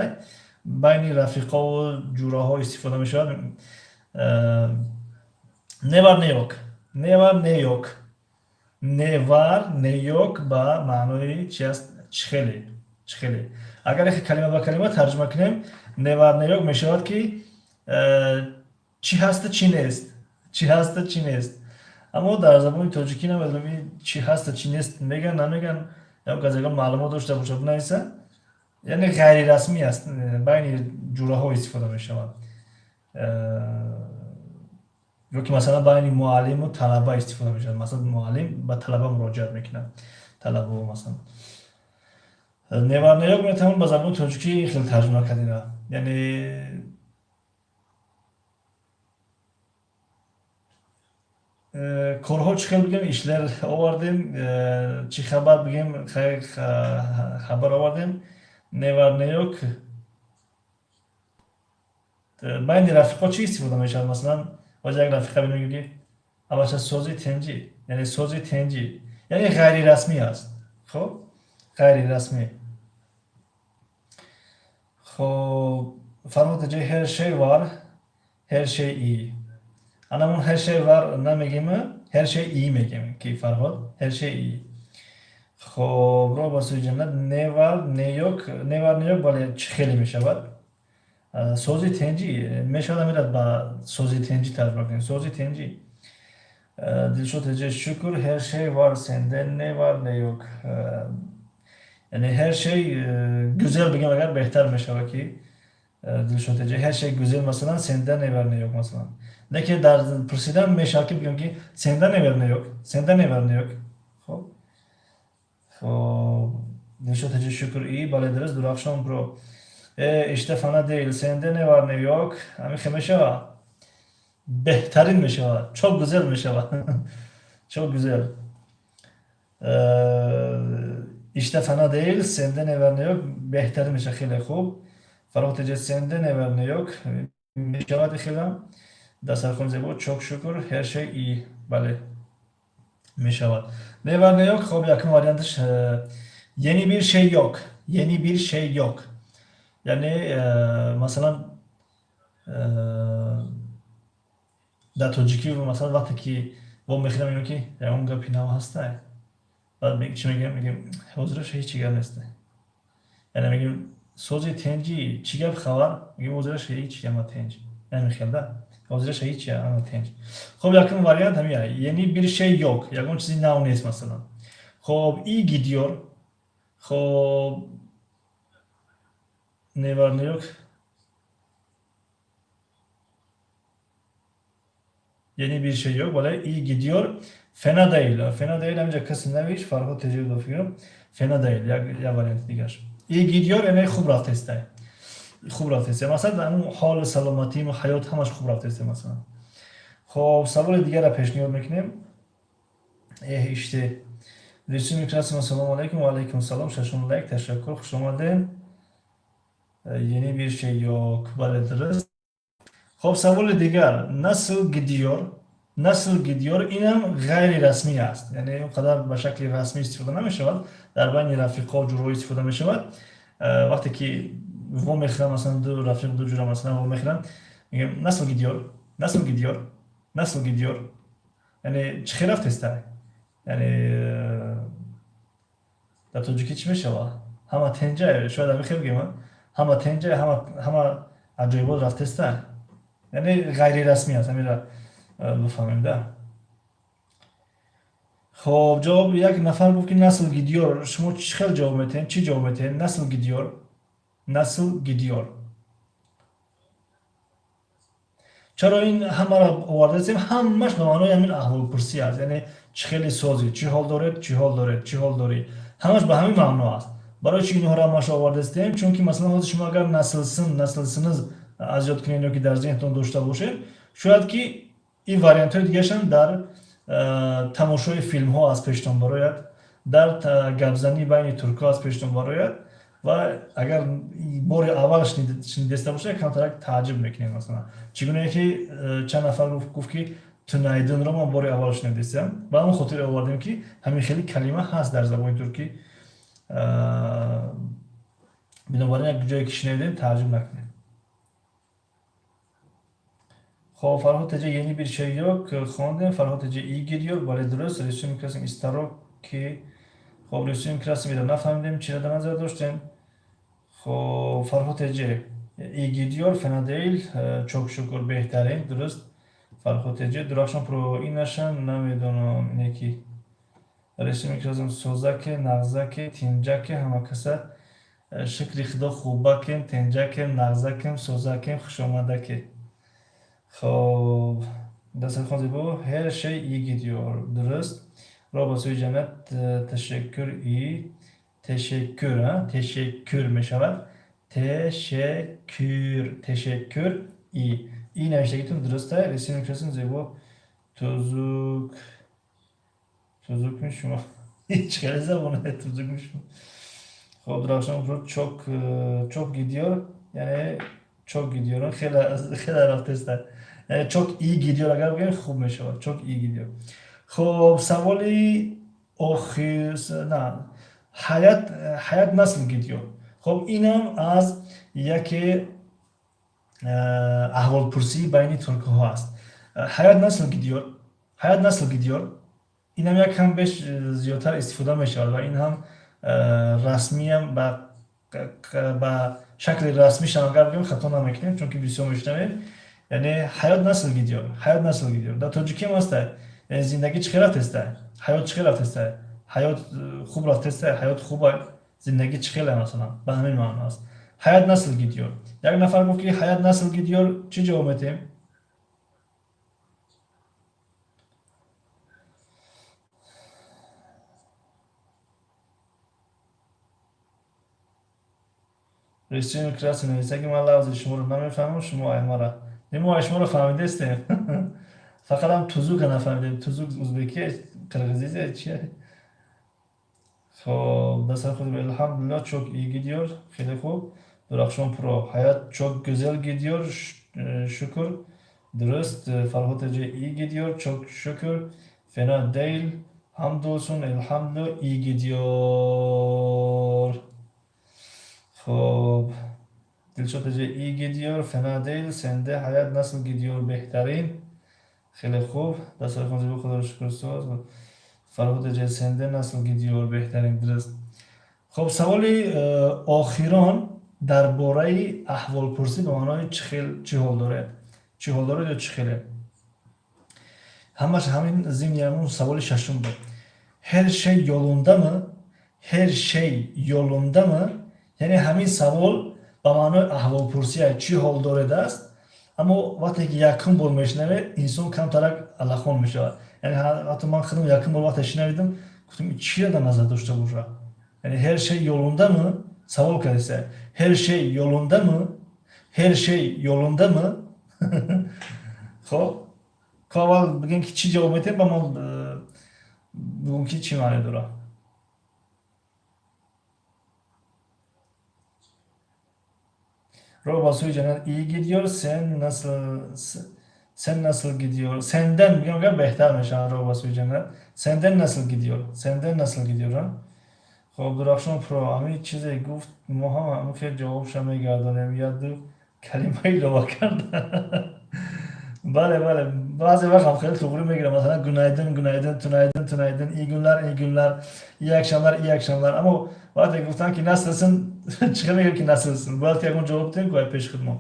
байни рафиқову ҷураҳо истифода мешавад. Ne var ne yok, ne var ne yok, ne var ne yok ба маънои чи аст? Чӣ хеле, чӣ хеле. Агар яке калима ба калима тарҷума кунем, ne var ne yok мешавад ки чӣ ҳасту чӣ нест, чӣ ҳасту чӣ нест. Аммо дар забони тоҷикӣ намедонам, ин чӣ ҳасту чӣ нест меган, намеган. Ё кас ягон маълумот дошта бошад, бинависа. Яъне ғайрирасмӣ аст, байни ҷураҳо истифода мешавад ё ки масалан байни муаллиму талаба истифода мешавад. Масалан, муаллим ба талаба муроҷиат мекунад, талабао масалан. Ne var ne yok метавон ба забони тоҷикӣ хеле тарҷума кард ина, яъне корҳо чӣ хел бигем, işler овардем, чӣ хабар бигем, хабар овардем. Ne var ne yok байни рафиқо чӣ истифода мешавад? Масалан, боз як рафиқа мегӯ ки абаша сози тенҷӣ, яъне сози тенҷӣ, яъне ғайрирасмӣ аст. Хоб, ғайрирасмӣ. Хоб, фармуд ҷои her şey var, her şey iyi. Анамон her şey var намегем, her şey iyi мегем ки Фарҳод, her şey iyi. Хоб, роҳ ба сӯи ҷаннат. Ne var ne yok, ne var ne yok, бале, чӣ хеле мешавад. Сози тенҷӣ мешавад, амирад ба сози тенҷӣ тарҷума кунем, сози тенҷӣ. Дилшод эҷе, шукр, her şey var, sende ne var ne yok. Яъне her şey güzel бигем агар, беҳтар мешавад ки Дилшод эҷе, her şey güzel, масалан, sende ne var ne yok масалан. Лекин дар пурсидан мешавад ки бигем ки sende ne var ne yok, sende ne var ne yok. Хоб, хоб, Дилшод эҷе, шукр, и бале, дуруст. Дурахшон бро, işte fena değil, sende ne var ne yok. Ҳамин хел мешавад, беҳтарин мешавад, çok güzel мешавад, çok güzel. İşte fena değil, sende ne var ne yok, беҳтарин мешавад, хеле хуб. Фарҳод эҷе, sende ne var ne yok мешавад хелам. Дастархони зебо, çok şükür, her şey iyi, бале, мешавад. Ne var ne yok. Хоб, якум варианташ yeni bir şey yok, yeni bir şey yok. Яъне масалан, дар тоҷикӣ масалан, вақте ки вомехӯрам, мегӯям ки ягон гапи нав ҳастай, баъд чӣ мегӯям? Мегӯем ҳозираша ҳеҷ гап нестай. Яъне мегӯем сози тенҷӣ, чӣ гап, хабар? Мегӯем ҳозираша ҳеҷ ама тенҷ, яъне хелда ҳозираша ҳеҷ ама тенҷ. Хоб, якум вариант ҳамин, yeni bir şey yok, ягон чизи нав нест масалан. Хоб, iyi gidiyor. Хоб, ne var ne yok, yeni bir şey yok, бале, iyi gidiyor, fena değil, fena değil. Ҳаминҷа касе навишт, Фарҳод теҷи фикрам, fena değil як варианти дигар. İyi gidiyor яъне хуб рафтестай, хуб рафтестай, масалан, ҳамун ҳоли саломатӣ, ҳаёт ҳамаш хуб рафтестай масалан. Хоб, саволи дигарро пешниҳод мекунем. Эҳ, işte рисуми красим. Ассалому алайкум, ва алайкум салом. Шашум лайк, ташаккур, хуш омадем. Yeni bir şey yok, бале, дуруст. Хоб, саволи дигар: nasıl gidiyor, nasıl gidiyor. Инам ғайрирасмӣ аст, яъне он қадар ба шакли расмӣ истифода намешавад, дар байни рафиқо, ҷурҳо истифода мешавад. Вақте ки вомехӯранд, масалан, ду рафиқ, ду ҷура масалан вомехӯранд, мегӯем nasıl gidiyor, nasıl gidiyor, nasıl gidiyor, яъне чӣ хел рафтестай. Яъне дар тоҷикӣ чӣ мешавад? Ҳама тенҷа, шояд ҳамин хел бигем, ҳама тенҷа, ҳама аҷоибот рафтестай. Яъне ғайрирасмӣ аст, ҳаминро бифаҳмем да. Хоб, ҷавоб, як нафар гуфт ки nasıl gidiyor. Шумо чӣ хел ҷавоб метиҳед, чӣ ҷавоб метиҳед? Nasıl gidiyor, nasıl gidiyor. Чаро ин ҳамаро овардаистем? Ҳамаш ба маънои ҳамин аҳволпурсӣ аст, яъне чӣ хеле созӣ, чӣ ҳол доред, чӣ ҳол доред, чӣ ҳол дорӣ, ҳамаш ба ҳамин маъно аст. Барои чӣ инҳоро ҳамашро овардаистем? Чунки масалан, ҳозир шумо агар nasılsın, nasılsınız аз ёд кунед ё ки дар зеҳнтон дошта бошед, шояд ки ин вариантҳои дигарашам дар тамошои филмҳо аз пештон барояд, дар гапзанӣ байни туркҳо аз пештон барояд ва агар бори аввал шунидеста бошед, камтарак тааҷҷуб мекунед. Масалан, чӣ гунае ки чанд нафар гуфт ки tünaydınро ман бори аввал шунидестам. Ба ҳамон хотир овардем ки ҳамин хели калима ҳаст дар забони туркӣ. Бинобар ин як ҷое ки шунидем, тааҷҷуб накунед. Хоб, Фарҳод Теҷа, yeni bir şey yok, хондем. Фарҳод Теҷа, iyi gidiyor, бале, дуруст. Рисуем, красим истароки. Хоб, рисуем, красим иро нафаҳмидем, чиро дар назар доштем. Хоб, Фарҳод Теҷа, iyi gidiyor, fena değil, çok şükür, беҳтарин, дуруст. Фарҳод Теҷа, Дурахшон Про, инашам намедонам, ине ки рисуем, красим, созаке, нағзаке, тинҷаке, ҳама каса шукри Худо, хубакем, тинҷакем, нағзакем, созакем, хушомадаке. Хоб, дастархон зебо, her şey iyi gidiyor, дуруст. Роҳ ба сӯи ҷаннат, ташаккур и тешеккур, тешеккур мешавад, тешеккур, тешеккур и и навиштагитон дуруста. Рисуем, красим, зебо, тузук, тузукми шумо, чӣ хеле забоне, тузукми шумо. Хоб, Дурахшон, çok çok gidiyor, яъне çok gidiyor, хеле хеле рафтеста, яъне çok iyi gidiyor агар бигӯем, хуб мешавад, çok iyi gidiyor. Хоб, саволи охир, на, hayat, hayat nasıl gidiyor. Хоб, инам аз яке аҳволпурсии байни туркҳо аст. Hayat nasıl gidiyor, hayat nasıl gidiyor, инам як кам беш зиёдтар истифода мешавад ва ин ҳам расмиам, ба шакли расмишам агар бигӯем, хато намекунем, чунки бисёр мешунавем. Яъне hayat nasıl gidiyor, hayat nasıl gidiyor дар тоҷикиам ҳаста, яъне зиндагӣ чӣ хел рафтеста, ҳаёт чӣ хел рафтеста, ҳаёт хуб рафтеста, ҳаёт хуба, зиндагӣ чӣ хеле, масалан, ба ҳамин маъно аст. Hayat nasıl gidiyor, як нафар гуфт ки hayat nasıl gidiyor, чӣ ҷавоб метиҳем? Рисуем, красим нависа ки ман лафзи шуморо намефаҳмам, шумо аймара не, мо шуморо фаҳмидестем, фақат ҳам тузука нафаҳмидем. Тузук узбеки, қирғизизе, чие? Хоб, дастархуд, алҳамдулиллах, çok iyi gidiyor, хеле хуб. Дурахшон Про, hayat çok güzel gidiyor, şükür, дуруст. Фарҳод Теҷа, iyi gidiyor, çok şükür, fena değil, hamdolsun, elhamdülillah, iyi gidiyor. Хоб, Дилшод Теҷа, iyi gidiyor, fena değil, sende hayat nasıl gidiyor? Беҳтарин, хеле хуб. Дастархон зебо, худоро шукр, соз. Фарҳод Теҷа, sende nasıl gidiyor? Беҳтарин, дуруст. Хоб, саволи охирон дар бораи аҳволпурсӣ ба маънои чӣ хел, чӣ ҳол доред, чӣ ҳол доред ё чӣ хеле, ҳамаш ҳамин зимни ҳамун саволи шашум буд. Her şey yolunda mı, her şey yolunda mı, яъне ҳамин савол ба маънои аҳволпурсия, чӣ ҳол доред аст. Аммо вақте ки якум бор мешунавед, инсон камтарак аллахон мешавад. Яъне ҳатто ман худам якум бор вақте шинавидам, гуфтам, чиро дар назар дошта бошад? Яъне her şey yolunda mı савол кардеста, her şey yolunda mı, her şey yolunda mı. Хоб, ко аввал бигем ки чӣ ҷавоб метиҳем, ба мо бигӯм ки чӣ маъне дорад. Роҳ ба сӯи ҷаннат, iyi gidiyor, sen nasıl, sen nasıl gidiyor? Senden бигем агар, беҳтар мешавад. Роҳ ба сӯи ҷаннат, senden nasıl gidiyor, senden nasıl gidiyor. Хоб, Дурахшон Про, ҳамин чизе гуфт, мо ҳам ҳамин хел ҷавобша мегардонем, яду калима илова карда. Бале, бале, баъзе вақт ҳам хеле туғрӣ мегирам, масалан, günaydın, günaydın, tünaydın, tünaydın, iyi günler, iyi günler, iyi akşamlar, iyi akşamlar. Аммо вақте гуфтам ки nasılsın, чӣ хел мегӯям ки nasılsın? Бояд ки ягон ҷавоб диҳем ку пеши худ мо.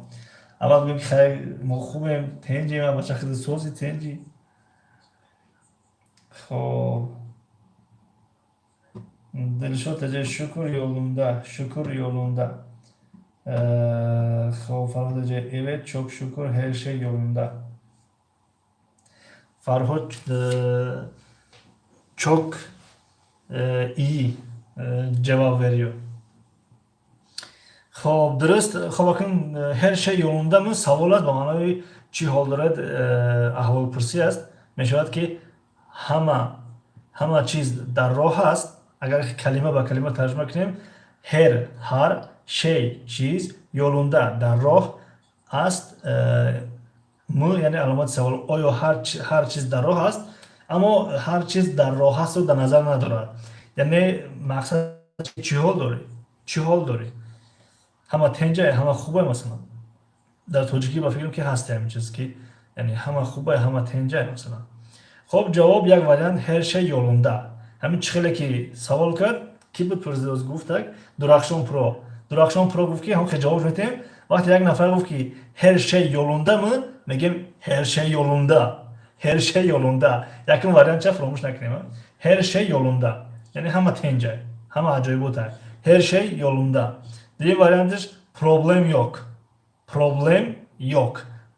Аввал бигӯем ки хайр, мо хубем, тенҷем, бача хиди сози, тенҷи. Хоб, Дилшод Теҷа, şükür yolunda, şükür yolunda. Хоб, Фарҳод Теҷа, evet, çok şükür, her şey yolunda. Фарҳод çok iyi cevap veriyor. Хоб, дуруст. Хоб, акун her şey yolunda mı савол аст ба маънои чӣ ҳол дорад, аҳволпурсӣ аст. Мешавад ки ҳама чиз дар роҳ аст. Агар калима ба калима тарҷума кунем, her ҳар, şey чиз, yolunda дар роҳ аст, mı яъне аломати савол, оё ҳар чиз дар роҳ аст. Аммо ҳар чиз дар роҳ астро дар назар надорад, яъне мақсад чӣ ҳол дорӣ, чӣ ҳол дорӣ, ҳама тенҷае, ҳама хубе. Масалан, дар тоҷикӣ ба фикрам ки ҳаст ҳамин чиз ки Яъне ҳама хубай, ҳама тенҷай, масалан. Хоб, ҷавоб як вариант: her şey yolunda. Ҳамин чӣ хеле ки савол кард, ки буд пурсидоз, гуфтак Дурахшон Про. Дурахшон Про гуфт, ки ҳам хе ҷавоб метем. Вақте як нафар гуфт, ки her şey yolunda mı, мегем: her şey yolunda, her şey yolunda. Якум вариант ча фаромӯш накунем: her şey yolunda, яъне ҳама тенҷай, ҳама аҷоиботай, her şey yolunda. Дуюм варианташ: problem yok, problem yok.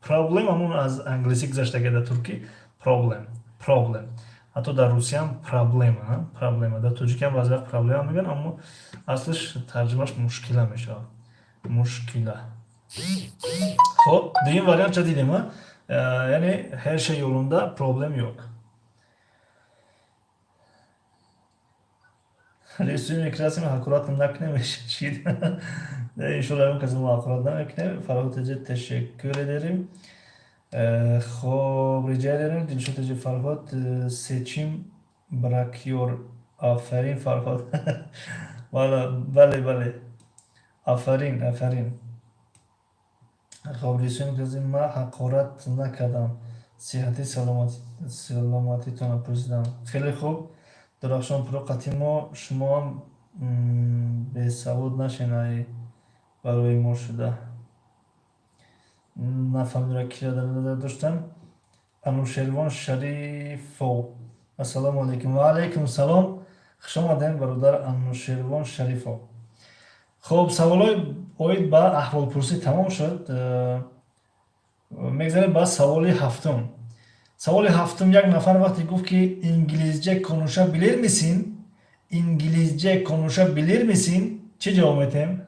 Problem ҳамон аз англисӣ гузаштага дар туркӣ, problem, problem. Ҳатто дар русиям проблема, проблема. Дар тоҷикиам баъзе вақт проблема мегӯянд, аммо аслиш тарҷумаш мушкила мешавад, мушкила. Хоб, дуюм вариант ча дидем, яъне her şey yolunda, problem yok. Рисуем, красим, ҳақорат накунем, шид. Иншолла, ягон касе мо ҳақорат намекунем. Фарҳод теҷе, ташаккур ederim. Хоб, rica ederim. Дилшод теҷе, Фарҳод seçim bırakıyor. Афарин, Фарҳод. Бале, бале, афарин, афарин. Хоб, рисуем, красим, ма ҳақорат накардам, сиҳати саломатитонро пурсидам. Хеле хуб, Дурахшон Про қатъи мо шумоам бесавод нашен, ай барои мо шуда. Нафаҳмидам, киро дар назар доштам. Анушервон Шарифов, ассалому алайкум. Ва алайкум салом, хуш омадем, бародар Анушервон Шарифов. Хоб, саволҳои оид ба аҳволпурсӣ тамом шуд. Мегзарем ба саволи ҳафтум. Саволи ҳафтум: як нафар вақте гуфт, ки İngilizce konuşabilir misin, İngilizce konuşabilir misin, чӣ ҷавоб метем?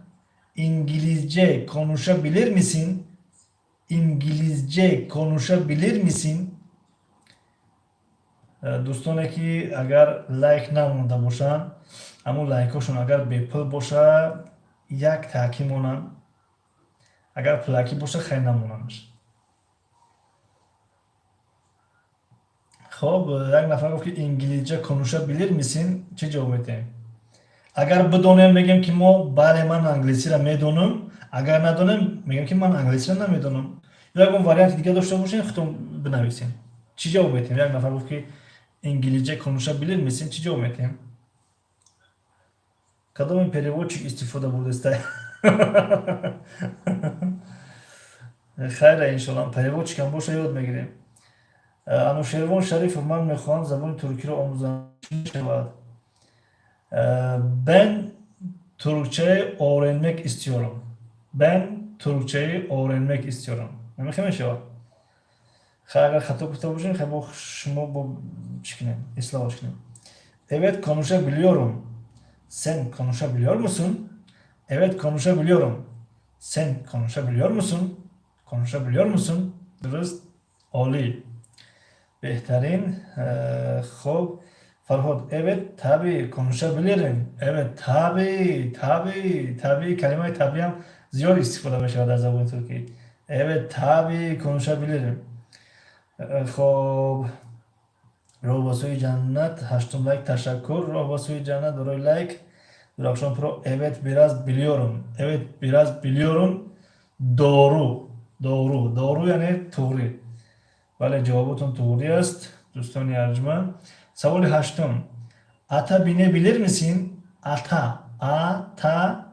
İngilizce konuşabilir misin, İngilizce konuşabilir misin? Дӯстоне ки агар лайк намонда бошанд, ҳамун лайкҳошон агар бепул боша, як таъкид монанд, агар пулакӣ боша, хеле намонандаш. Хоб, як нафар гуфт, ки İngilizce konuşabilir misin, чӣ ҷавоб метиҳем? Агар бидонем, мегӯем, ки мо бале, ман англисиро медонам. Агар надонем, мегӯем, ки ман англисиро намедонам. Ё ягон варианти дига дошта бошем, худтон бинависем. Чӣ ҷавоб метиҳем? Як нафар гуфт, ки İngilizce konuşabilir misin, чӣ ҷавоб метиҳем? Кадоми переводчик истифода бурдеста? Хайра, иншолла, переводчикам боша, ёд мегирем. Анушервон Шарифов: ман мехоҳам забони туркиро омӯзам, чӣ мешавад? Ben Türkçe öğrenmek istiyorum. Ben Türkçeyi öğrenmek istiyorum. Намехе мешавад? Хай, агар хато гуфта бошем, хай, бо шумо бо чӣ кунем, ислоҳ кунем. Evet, konuşabiliyorum. Sen konuşabiliyor musun? Evet, konuşabiliyorum. Sen konuşabiliyor musun? Konuşabiliyor musun? Дуруст, олӣ, беҳтарин. Хоб, Фарҳод: evet, tabii konuşabilirim. Evet, tabii, tabii, tabii. Калимаи tabii ам зиёд истифода мешавад дар забони туркӣ. Evet, tabii konuşabilirim. Хоб, роҳ ба сӯи ҷаннат, ҳаштум лайк, ташаккур, роҳ ба сӯи ҷаннат, барои лайк. Дурахшон Про: evet, biraz biliyorum. Evet, biraz biliyorum. Doğru, doğru, doğru, яъне туғрӣ. Бале, ҷавоботон туғрӣ аст, дӯстони арҷманд. Саволи ҳаштум: ata binebilir misin? Ata, ata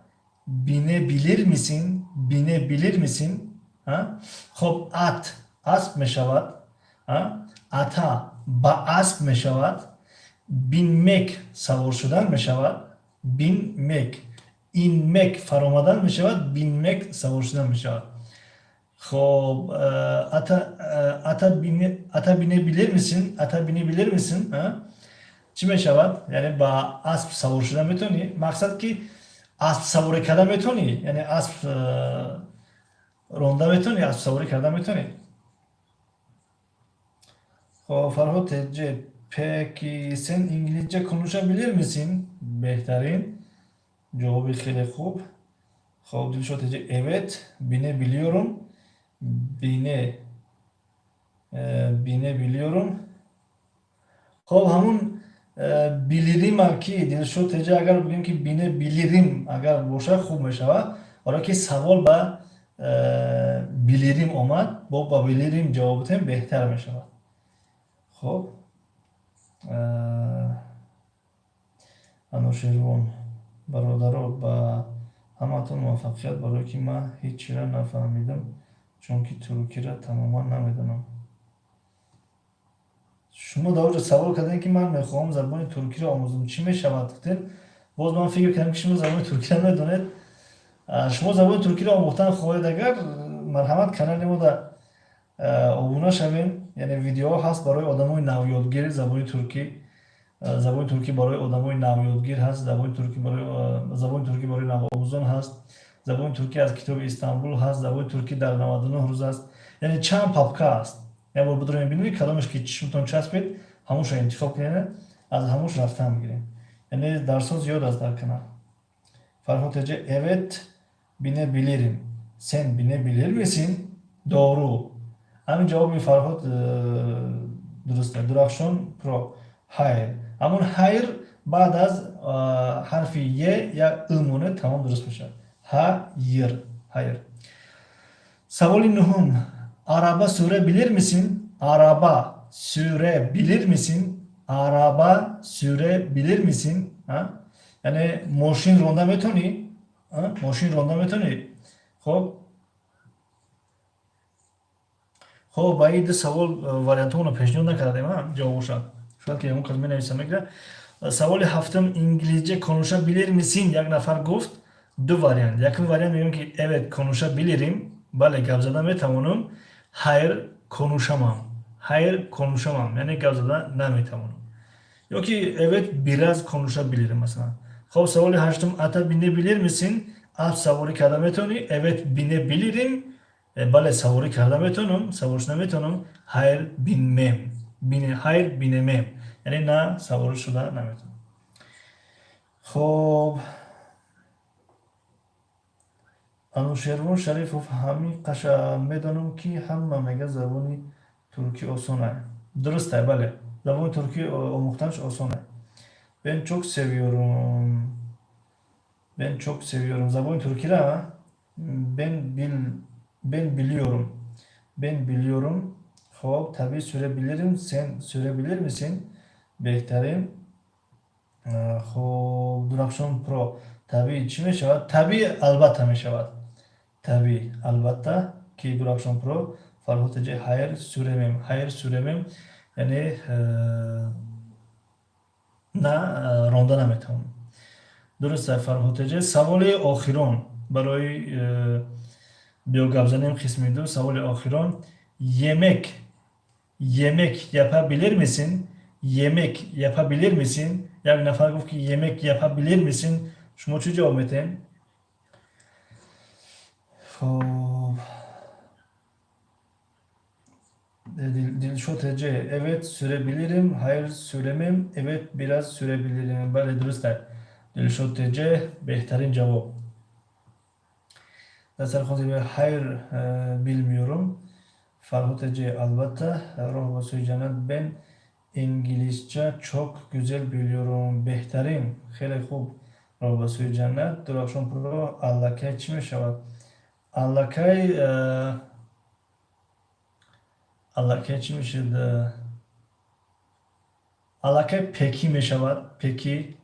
binebilir misin? Binebilir misin? Хоб, at асп мешавад, ata ба асп мешавад, binmek савор шудан мешавад, binmek, inmek фаромадан мешавад, binmek савор шудан мешавад. Хоб, ata binebilir misin? Ata binebilir misin? Чӣ мешавад? Яъне ба асп савор шуда метавонӣ? Мақсад, ки асп саворӣ карда метавонӣ, яъне асп ронда метавонӣ, аспсаворӣ карда метавонӣ. Хоб, Фарҳод Теҷе: peki sen İngilizce konuşabilir misin? Беҳтарин ҷавоби, хеле хуб. Хоб, Дилшод Теҷе: evet, binebiliyorum. Binebiliyorum. Хоб, ҳамун bilirim а ки, Дилшод Теҷе, агар бигӯем, ки binebilirim агар боша, хуб мешавад, барое ки савол ба Bilirim омад, бо ба bilirim ҷавоб битем, беҳтар мешавад. Хоб, Анушервон, бародаро, ба ҳаматон муваффақият, барое ки ман ҳеҷ чиро нафаҳмидам, чунки туркиро тамоман намедонам. Шумо дар оҷо савол кардем, ки ман мехоҳам забони туркиро омӯзам, чӣ мешавад, гуфтем. Боз ман фикр кардам, ки шумо забони туркиро медонед. Шумо забони туркиро омӯхтан хоҳед агар, марҳамат, канали мо да обуна шавем. Яъне видеоҳо ҳаст барои одамои навёдгир забони туркӣ. Забони туркӣ барои одамои навёдгир ҳаст, забони туркӣ барои навомӯзон ҳаст, забони туркӣ аз китоби Истанбул ҳаст, забони туркӣ дар 99 рӯз аст. Яъне чанд папка аст. Як бор бидурем, бинед, кадомеш ки чишмтон часпед, ҳамоншо интихоб кунед, аз ҳамонш рафтан мегирем. Яъне дарсҳо зиёд аст дар канал. Фарҳод Теҷе, evet, binebilirim. Sen binebilir misin? Doğru, ҳамин ҷавоби Фарҳод дуруст аст. Дурахшон Про, hayır. Ҳамон hayır баъд аз ҳарфи е як ы монед, тамом, дуруст мешавад. Hayır, hayır. Саволи нуҳум: Araba sürebilir misin? Araba sürebilir misin? Araba sürebilir misin? Яъне мошин ронда метавонӣ? Мошин ронда метавонӣ? Хоб, ба ин ду савол вариантҳоро пешниҳод накардем, ҷавобоша шояд ки ягон кас менависа, мегирад. Саволи ҳафтум: İngilizce konuşabilir misin? Як нафар гуфт, ду вариант. Якум вариант мегӯем, ки evet, konuşabilirim, бале, гап зада метавонам. Hayır, konuşamam. Hayır, konuşamam, яъне гап зада наметавонам. Ё ки evet, biraz konuşabilirim, масалан. Хоб, саволи ҳаштум: Ata binebilir misin? Асп саворӣ карда метавонӣ? Evet, binebilirim, бале, саворӣ карда метавонам, савор шуда метавонам. Hayır, binmem, hayır, binemem, яъне на, саворӣ шуда наметавонам. Хоб, Анушервон Шарифов, ҳамин қаша медонам, ки ҳама мега, забони туркӣ осона. Дурусте, бале, забони туркӣ омӯхтанаш осона. Ben çok seviyorum, ben çok seviyorum забони туркира. Ben biliyorum, ben biliyorum. Хоб, tabii, sürebilirim. Sen sürebilir misin? Беҳтарин. Хоб, Дурахшон Про, tabii чӣ мешавад? Tabii албатта мешавад. Tabii албатта ки. Дурахшон Про. Фарҳод Теҷе, hayır, süremem. Hayır, süremem, яъне на, ронда наметавонам. Дуруст, Фарҳод Теҷе. Саволи охирон барои биё гап занем қисми ду. Саволи охирон: Yemek yapabilir misin? Yemek yapabilir misin? Як нафар гуфт, ки yemek yapabilir misin? Шумо чӣ ҷавоб метаҳем? Хоб, Дилшод Теҷе, evet, sürebilirim. Hayır, süremem. Evet, biraz sürebilirim. Бале, дуруст аст, Дилшод Теҷе, беҳтарин ҷавоб. Дастархон, hayır, bilmiyorum. Фарҳод Теҷе, албатта. Роҳ ба сӯи ҷаннат, ben İngilizce çok güzel biliyorum. Беҳтарин, хеле хуб. Роҳ ба сӯи ҷаннат. Дурахшон Про, аллакай чӣ мешавад? Аллакай, аллакай чӣ мешавад? Аллакай peki мешавад. Peki,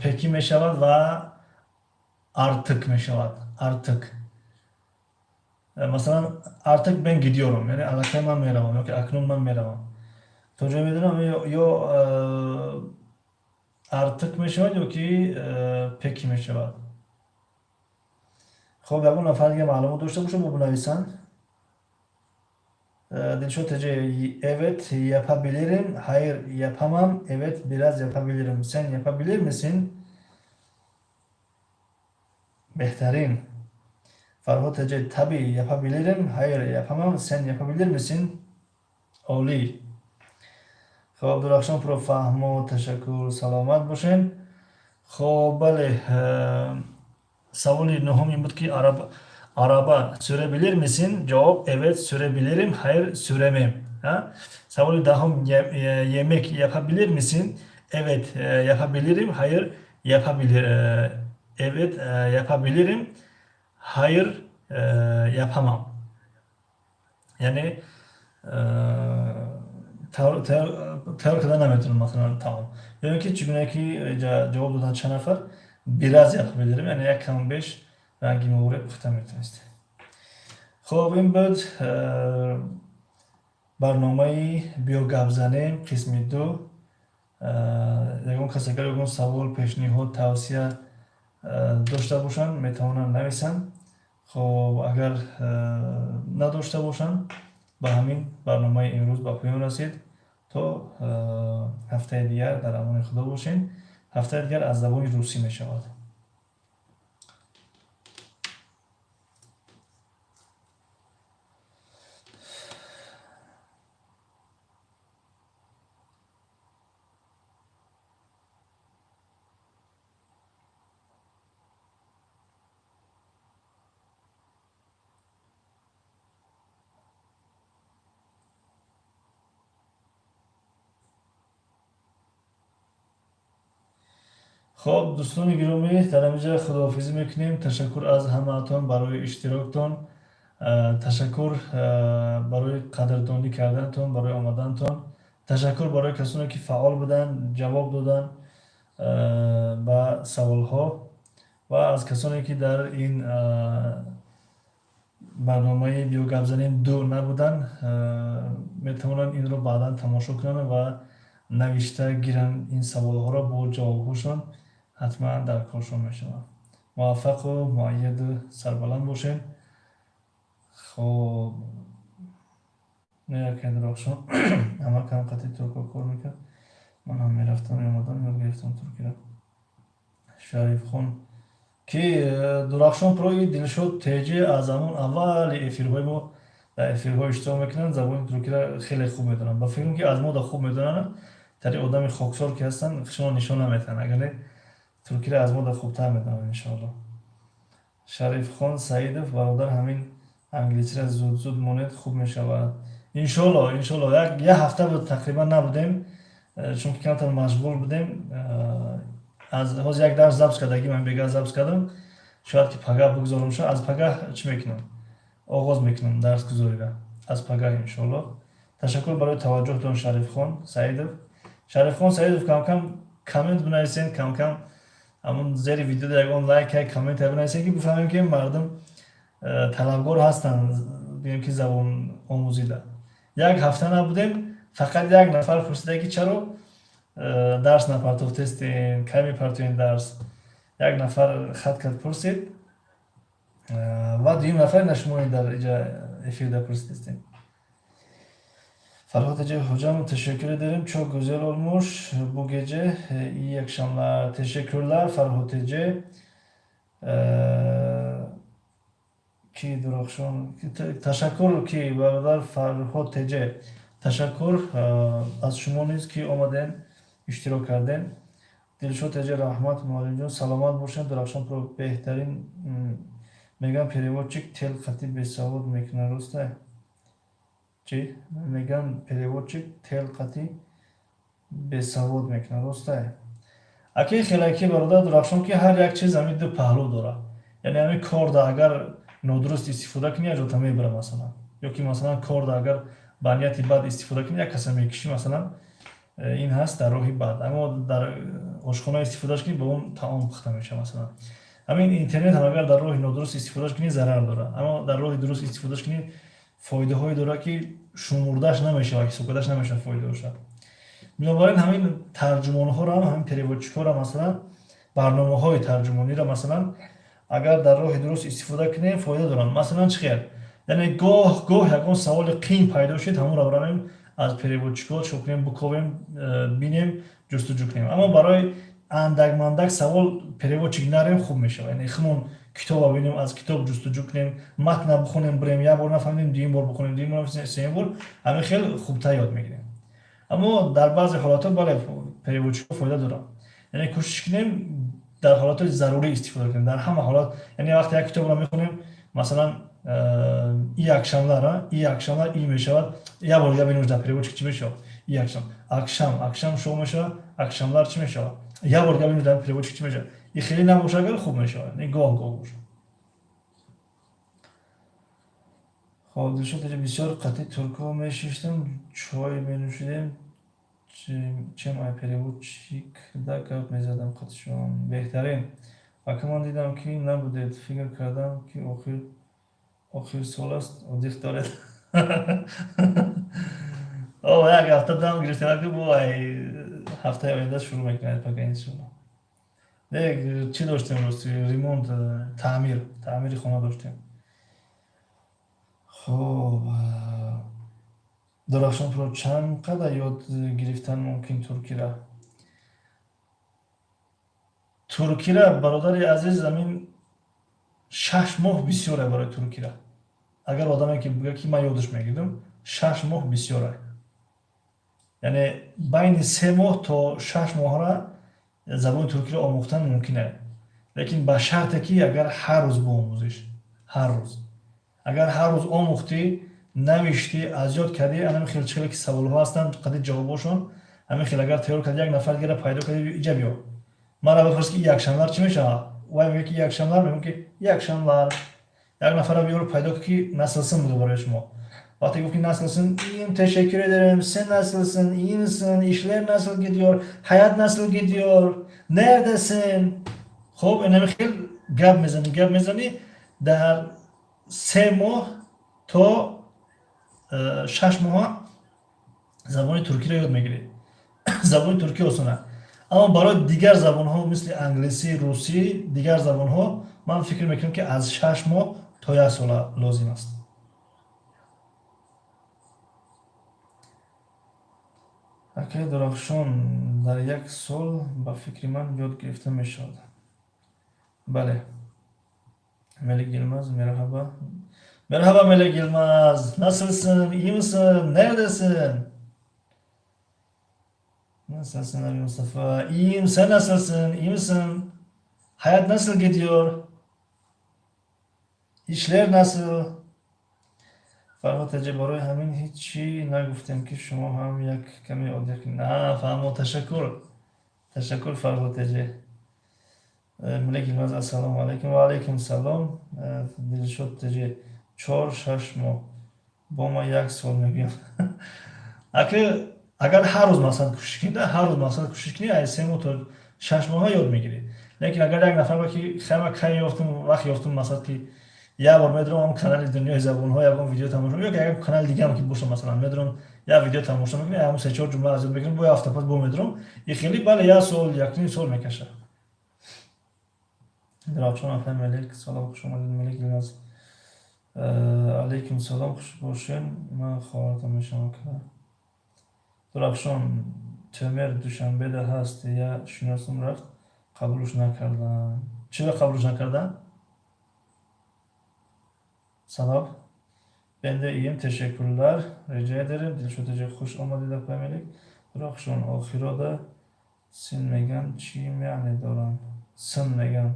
peki мешавад ва artık мешавад. Artık, масалан, artık ben gidiyorum, яъне аллакай ман меравам ёки акнун ман меравам. То ҷое медонам, ё artık мешавад, ё ки peki мешавад. Хоб, ягон нафар дига маълумот дошта бошад, бо бинависанд. Дилшод Теҷе, evet, yapabilirim. Hayır, yapamam. Evet, biraz yapabilirim. Sen yapabilir misin? Беҳтарин. Фарҳод Теҷе, tabii, yapabilirim. Hayır, yapamam. Sen yapabilir misin? Олӣ. Хоб, Дурахшон Про, фаҳмо, ташаккур, саломат бошед. Хоб, бале, саволи нуҳум ин буд, ки araba sürebilir misin? Ҷавоб: evet, sürebilirim. Hayır, süremem. Саволи даҳум: Yemek yapabilir misin? Evet, yapabilirim. Hayır, yapabilir, evet, yapabilirim. Hayır, yapamam, яъне тайёр карда наметавонам, масалан, таом. Ё ин ки чӣ гуна ки ҷавоб доданд чанд нафар, biraz yapabilirim, яъне як кам беш ранги моворе пухта метавонистем. Хуб, ин буд барномаи «Биё гап занем», қисми ду. Ягон кас агар ягон савол, пешниҳод, тавсия дошта бошанд, метавонанд нависанд. Хуб, агар надошта бошанд, ба ҳамин барномаи имрӯз ба поён расид. То ҳафтаи дигар дар амони Худо бошем. Ҳафтаи дигар аз забони русӣ мешавад. Хоб, дӯстони гиромӣ, дар ҳаминҷа худоҳофизӣ мекунем. Ташаккур аз ҳамаатон барои иштироктон, ташаккур барои қадрдонӣ карданатон, барои омадантон, ташаккур барои касоне ки фаъол буданд, ҷавоб доданд ба саволҳо, ва аз касоне ки дар ин барномаи «Биё гап занем» ду набуданд, метавонанд инро баъдан тамошо кунанд ва навишта гиранд ин саволҳоро бо ҷавобҳошон, ҳатман дар коршон мешавад. Муваффақу муайяду сарбаланд бошед. Хоб, якай Дурахшон амакам қати турко кор мекард, ман ҳам мерафтам, меомадам, ёд гирифтам туркиро. Шарифхон ки, Дурахшон прои Дилшод теҷи аз ҳамон аввали эфирҳои мо дар эфирҳо иштирок мекунанд, забони туркиро хеле хуб медонанд. Ба фикрам, ки аз мо да хуб медонанд, тари одами хоксор ки ҳастанд, шумо нишон наметиҳанд, агар не, туркиро аз мо да хубтар медонанд, иншоалло. Шарифхон Саидов: «Бародар, ҳамин англисиро зуд зуд монед, хуб мешавад». Иншоалло, иншоалло. Як ҳафта буд тақрибан набудем, чунки камтар машғул будем. Аз ҳозир як дарс запись кардагӣ, ман бега запись кардам, шояд ки пагаҳ бигузорам. Шояд аз пагаҳ чӣ мекунам, оғоз мекунам дарсгузориро аз пагаҳ, иншоалло. Ташаккур барои таваҷҷӯҳтон, Шарифхон Саидов. Шарифхон Саидов, камкам коммент бинависед, камкам ҳамун зери видеода ягон лайк, коммент бинависед, ки бифаҳмем, ки мардум талабгор ҳастанд, бигем ки забон омӯзида. Як ҳафта набудем, фақат як нафар пурсида, ки чаро дарс напартофтестем, кай мепартоем дарс. Як нафар хат кард, пурсид, ва дуюм нафар на шумо дар иҷа эфирда пурсидистем. Farhat Ece: «Hocam, teşekkür ederim. Çok güzel olmuş bu gece. İyi akşamlar». Teşekkürler, Farhat Ece. Ки, Дурахшон? Ташаккур, ки, бародар Фарҳод Теҷе. Ташаккур аз шумо низ, ки омадем, иштирок кардем. Дилшод Теҷе: «Раҳмат, муаллимҷон, саломат бошед». Дурахшон про беҳтарин. Меган, переводчик тел қати бесавод мекунад, роста чӣ? Меган, переводчик тел қати бесавод мекунад, роста? Аки хелаки, бародар Дурахшон, ки ҳар як чиз ҳамин ду паҳлӯ дорад. Яъне ҳамин корда агар нодуруст истифода кунӣ, як ҷота мебара, масалан, ё ки, масалан, корда агар ба нияти бад истифода кунӣ, як каса мекушӣ, масалан, ин ҳаст дар роҳи бад. Аммо дар ошхона истифодаш кунӣ, ба он таом пухта мешавад. Масалан, ҳамин интернет ҳам агар дар роҳи нодуруст истифодаш кунӣ, зарар дорад, аммо дар роҳи дуруст истифодаш кунӣ, фоидаҳое дорад, ки шумурдаш намешавад, ҳисоб кардаш намешавад фоидаҳоша. Бинобар ин ҳамин тарҷумонҳоро, ҳамин переводчик ҳоро, масалан, барномаҳои тарҷумониро, масалан, агар дар роҳи дуруст истифода кунем, фоида доранд. Масалан, чӣ хел? Яъне гоҳ гоҳ ягон саволи қиин пайдо шуд, ҳамонро баравем, аз переводчик ҳо чӣ кунем, буковем, бинем, ҷустуҷӯ кунем. Аммо барои андак мандак савол переводчик нарем, хуб мешавад. Яъне хумон китоба бинем, аз китоб ҷустуҷӯ кунем, матна бихонем, бирем, як бор нафаҳмидем, дуюм бор бихонем, дуюм бор, сеюм бор, ҳамин хел хубтар ёд мегирем. Аммо дар баъзе ҳолатҳо, бале, переводчик ҳо фоида доранд. Яъне кӯшиш кунем, дар ҳолатҳои зарурӣ истифода кунем, дар ҳама ҳолат. Яъне вақте як китобро мехонем, масалан, iyi akşamlar, iyi akşamlar и мешавад, як бор дига бинем, дар переводчик чӣ мешавад. İyi akşam, akşam, akşam шоу мешавад, akşamlar чӣ мешавад? Як бор дига бинем, дар переводчик чӣ мешавад. И хеле набошад, агар хуб мешавад, гоҳ гоҳ бошад. Хоб, Дилшод, бисёр қатъи туркҳо мешиштам, чой менӯшидем, чем ай переводчикда гап мезадам қатъишон. Беҳтарин. Ака, ман дидам, ки набудед, фикр кардам, ки охир сол аст, отдых доред. О, як ҳафта дам гирифтем, аки бо ай ҳафтаи оянда шурӯъ мекунад пока, иншолло. Не, чӣ доштем рости, ремонт, таъмири хона доштем. Хоб, Дурахшон Про, чанд қадар ёд гирифтан мумкин туркира? Туркира, бародари азиз, амин 6 моҳ бисёре барои туркира. Агар одаме ки бигӯяд, ки ман ёдаш мегирдам, 6 моҳ бисёре. Яъне байни 3 моҳ то 6 моҳра забони туркиро омӯхтан мумкин е, лекин ба шарте ки агар ҳар рӯз биомӯзиш. Ҳар рӯз агар ҳар рӯз омӯхтӣ, навиштӣ, аз ёд кардӣ, анами хел чихеле ки саволҳо ҳастанд, қади ҷавобошон, ҳамин хел агар тайёр кардӣ, як нафар дигара пайдо кардӣ, иҷа биё, мара бипурс, ки iyi akşamlar чӣ мешавад? Вай мегӯяд, ки iyi akşamlar, мегӯям, ки iyi akşamlar. Як нафара биёру пайдо кун, ки nasılsın буду барои шумо. Вақте гуфт, ки nasılsın, iyiyim, teşekkür ederim, sen nasılsın, iyi misin, işler nasıl gidiyor, hayat nasıl gidiyor, neredesin? Хоб, инами хел гап мезанӣ, гап мезанӣ, дар 3 моҳ то 6 моҳа забони туркиро ёд мегирӣ. Забони туркӣ осона, аммо барои дигар забонҳо, мисли англисӣ, русӣ, дигар забонҳо, ман фикр мекунам, ки аз 6 моҳ то як сола лозим аст. Акай Дурахшон, дар як сол ба фикри ман ёд гирифта мешавад. Бале. Мелик Yilmaz, merhaba. Merhaba Melek Yılmaz. Nasılsın? İyi misin? Neredesin? Nasılsın abi Mustafa? İyiyim. Sen nasılsın? İyi misin? Hayat nasıl gidiyor? İşler nasıl? Фарҳод Таҷи, барои ҳамин ҳеҷ чӣ нагуфтем, ки шумо ҳам як каме отдых. На, фаҳмо, ташаккур. Ташаккур, Фарҳод Таҷи. Мелек Yilmaz, ассалому алайкум. Ва алайкум салом. Дилшод Таҷи, 4-6 моҳ. Бо ман як сол мегӯям. Аки агар ҳар рӯз масалан кӯшиш кунӣ, ҳар рӯз масалан кӯшиш кунӣ, ай 3 моҳ то 6 моҳа ёд мегирӣ. Лекин агар як нафар ба ки хайма кай ёфтум, вақт ёфтум, масалан, ки як бор медурам ҳам канали Дунёи забонҳо, ягон видео тамошо, ё ки ягон канали дигаам ки боша, масалан, медурам, як видео тамошо мекунам, ҳамон се чор ҷумла аз ёд мекунам, бо як ҳафта пас бо медурам, и хеле бале, як сол, якним сол мекаша. Дурахшон апай Мелик, салом, хуш омадед. Мелик Илмаз, алайкум салом, хуш бошед, ман хоҳаратон мешавам, ака Дурахшон. Тӯмер Душанбеда ҳаст, я шиносум рафт, қабулш накардам. Чиро қабулш накардам? Сабаб? Ben de iyiyim, teşekkürler. Rica ederim. Dilşod aka, хуш омадед, апай Мелик. Дурахшон, охирода син меган чӣ маъне доранд? Сын меган.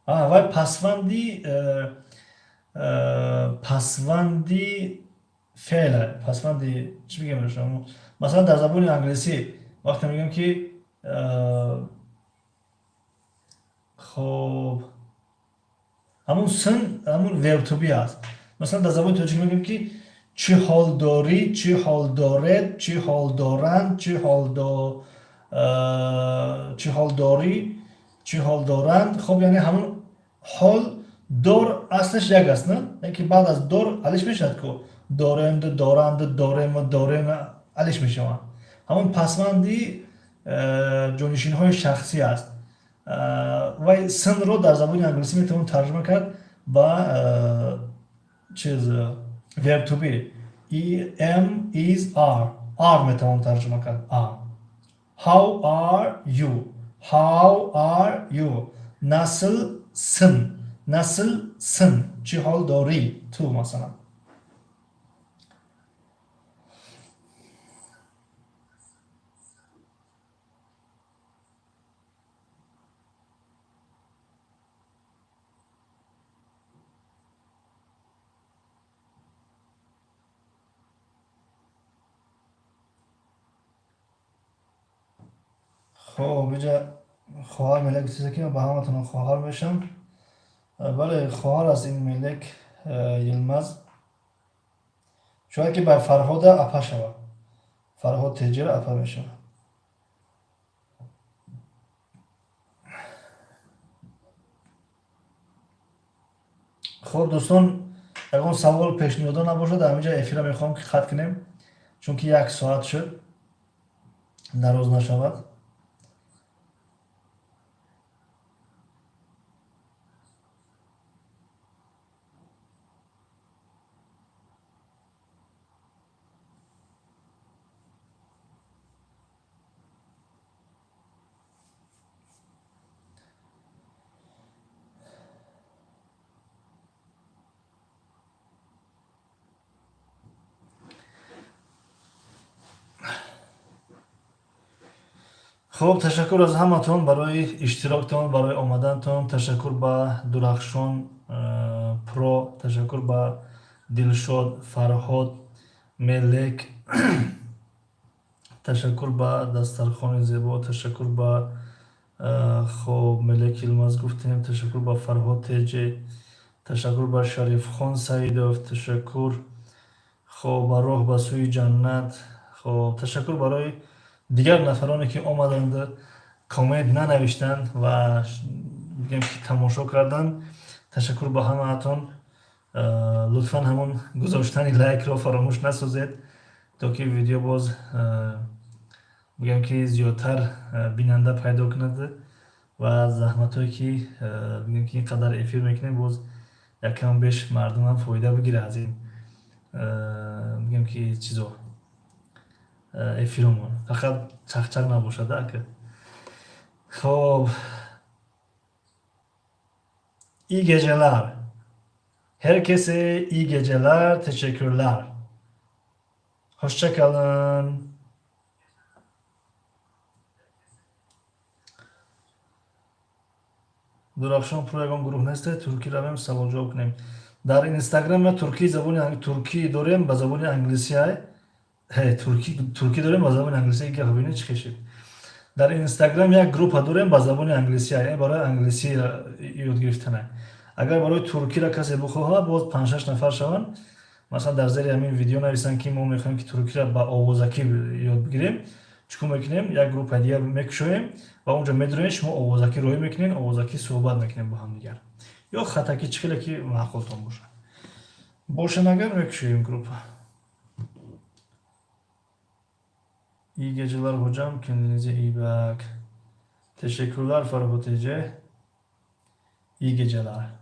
А, вай пасванди пасванди феъла, пасванди чӣ мегӯям шумо? Масалан, дар забони англисӣ вақте мегӯям, ки хоб, ҳамун сын ҳамун verb to be аст. Масалан, дар забони тоҷикӣ мегӯем, ки чӣ ҳол дорӣ, чӣ ҳол доред, чӣ ҳол доранд, чӣ ҳол дорӣ, чӣ ҳол доранд. Хоб, яъне ҳамун ҳол дор аслаш як аст, на? Лекин баъд аз дор алиш мешавад ку, доремду, доранду, дорему, дорем алиш мешаванд. Ҳамун пасванди ҷонишинҳои шахсӣ аст. Вай сынро дар забони англисӣ метавон тарҷума кард ба чиз, verb to be, am, is, are. Are метавон тарҷума кард, are. How are you? How are you? Nasılsın? Nasılsın? Чӣ ҳол дорӣ ту, масалан. Хоб, иҷа хоҳар Мелек гуфтеса, ки ман ба ҳаматон хоҳар мешам. Бале, хоҳар аст ин Мелек Йилмаз. Шояд ки ба Фарҳода апа шавад. Фарҳод Теҷира апа мешавад. Хоб, дӯстон, ягон савол, пешниҳодо набошад, ҳаминҷа эфира мехоҳам ки қатъ кунем, чунки як соат шуд, дароз нашавад. Хуб, ташаккур аз ҳаматон барои иштироктон, барои омадантон. Ташаккур ба Дурахшон Про, ташаккур ба Дилшод, Фарҳод, Мелек, ташаккур ба Дастархони зебо, ташаккур ба хоб, Мелек Илмаз гуфтем, ташаккур ба Фарҳод Теҷе, ташаккур ба Шарифхон Саидов, ташаккур, хоб, ба Роҳ ба сӯи ҷаннат. Хоб, ташаккур барои дигар нафароне ки омаданд, коммент нанавиштанд ва бигем ки тамошо карданд. Ташаккур ба ҳамаатон. Лутфан ҳамон гузоштани лайкро фаромӯш насозед, то ки видео боз бигем ки зиёдтар бинанда пайдо кунад ва заҳматҳое ки бигем ки ин қадар эфир мекунем, боз якам беш мардумам фоида бигирад аз ин бигем ки чизо, эфиромон фақат чақчақ набошад, ака. Хоб, iyi geceler. Herkese iyi geceler, teşekkürler. Hoşça kalın. Дурахшон Про, ягон гурӯҳ несте, туркӣ равем, саволҷавоб кунем? Дар Инстаграм я туркӣ, забони туркӣ дорем, ба забони англисиай. Туркӣ дорем ба забони англисӣ, гап бинед чӣ хешид. Дар Инстаграм як группа дорем ба забони англисӣ, яъне барои англисӣ ёд гирифтана. Агар барои туркиро касе бихоҳад, боз панҷ-шаш нафар шаванд, масалан, дар зери ҳамин видео нависанд, ки мо мехоҳем ки туркиро ба овозакӣ ёд бигирем, чӣ кор мекунем? Як группаи дигар мекушоем ва онҷо медуроем, шумо овозакӣ роҳӣ мекунед, овозакӣ суҳбат мекунем бо ҳамдигар ё хатакӣ, чӣ хеле ки маъқултон бошад. Бошад агар, мекушоем группа. İyi geceler hocam. Kendinize iyi bak. Teşekkürler Farhot Ece. İyi geceler.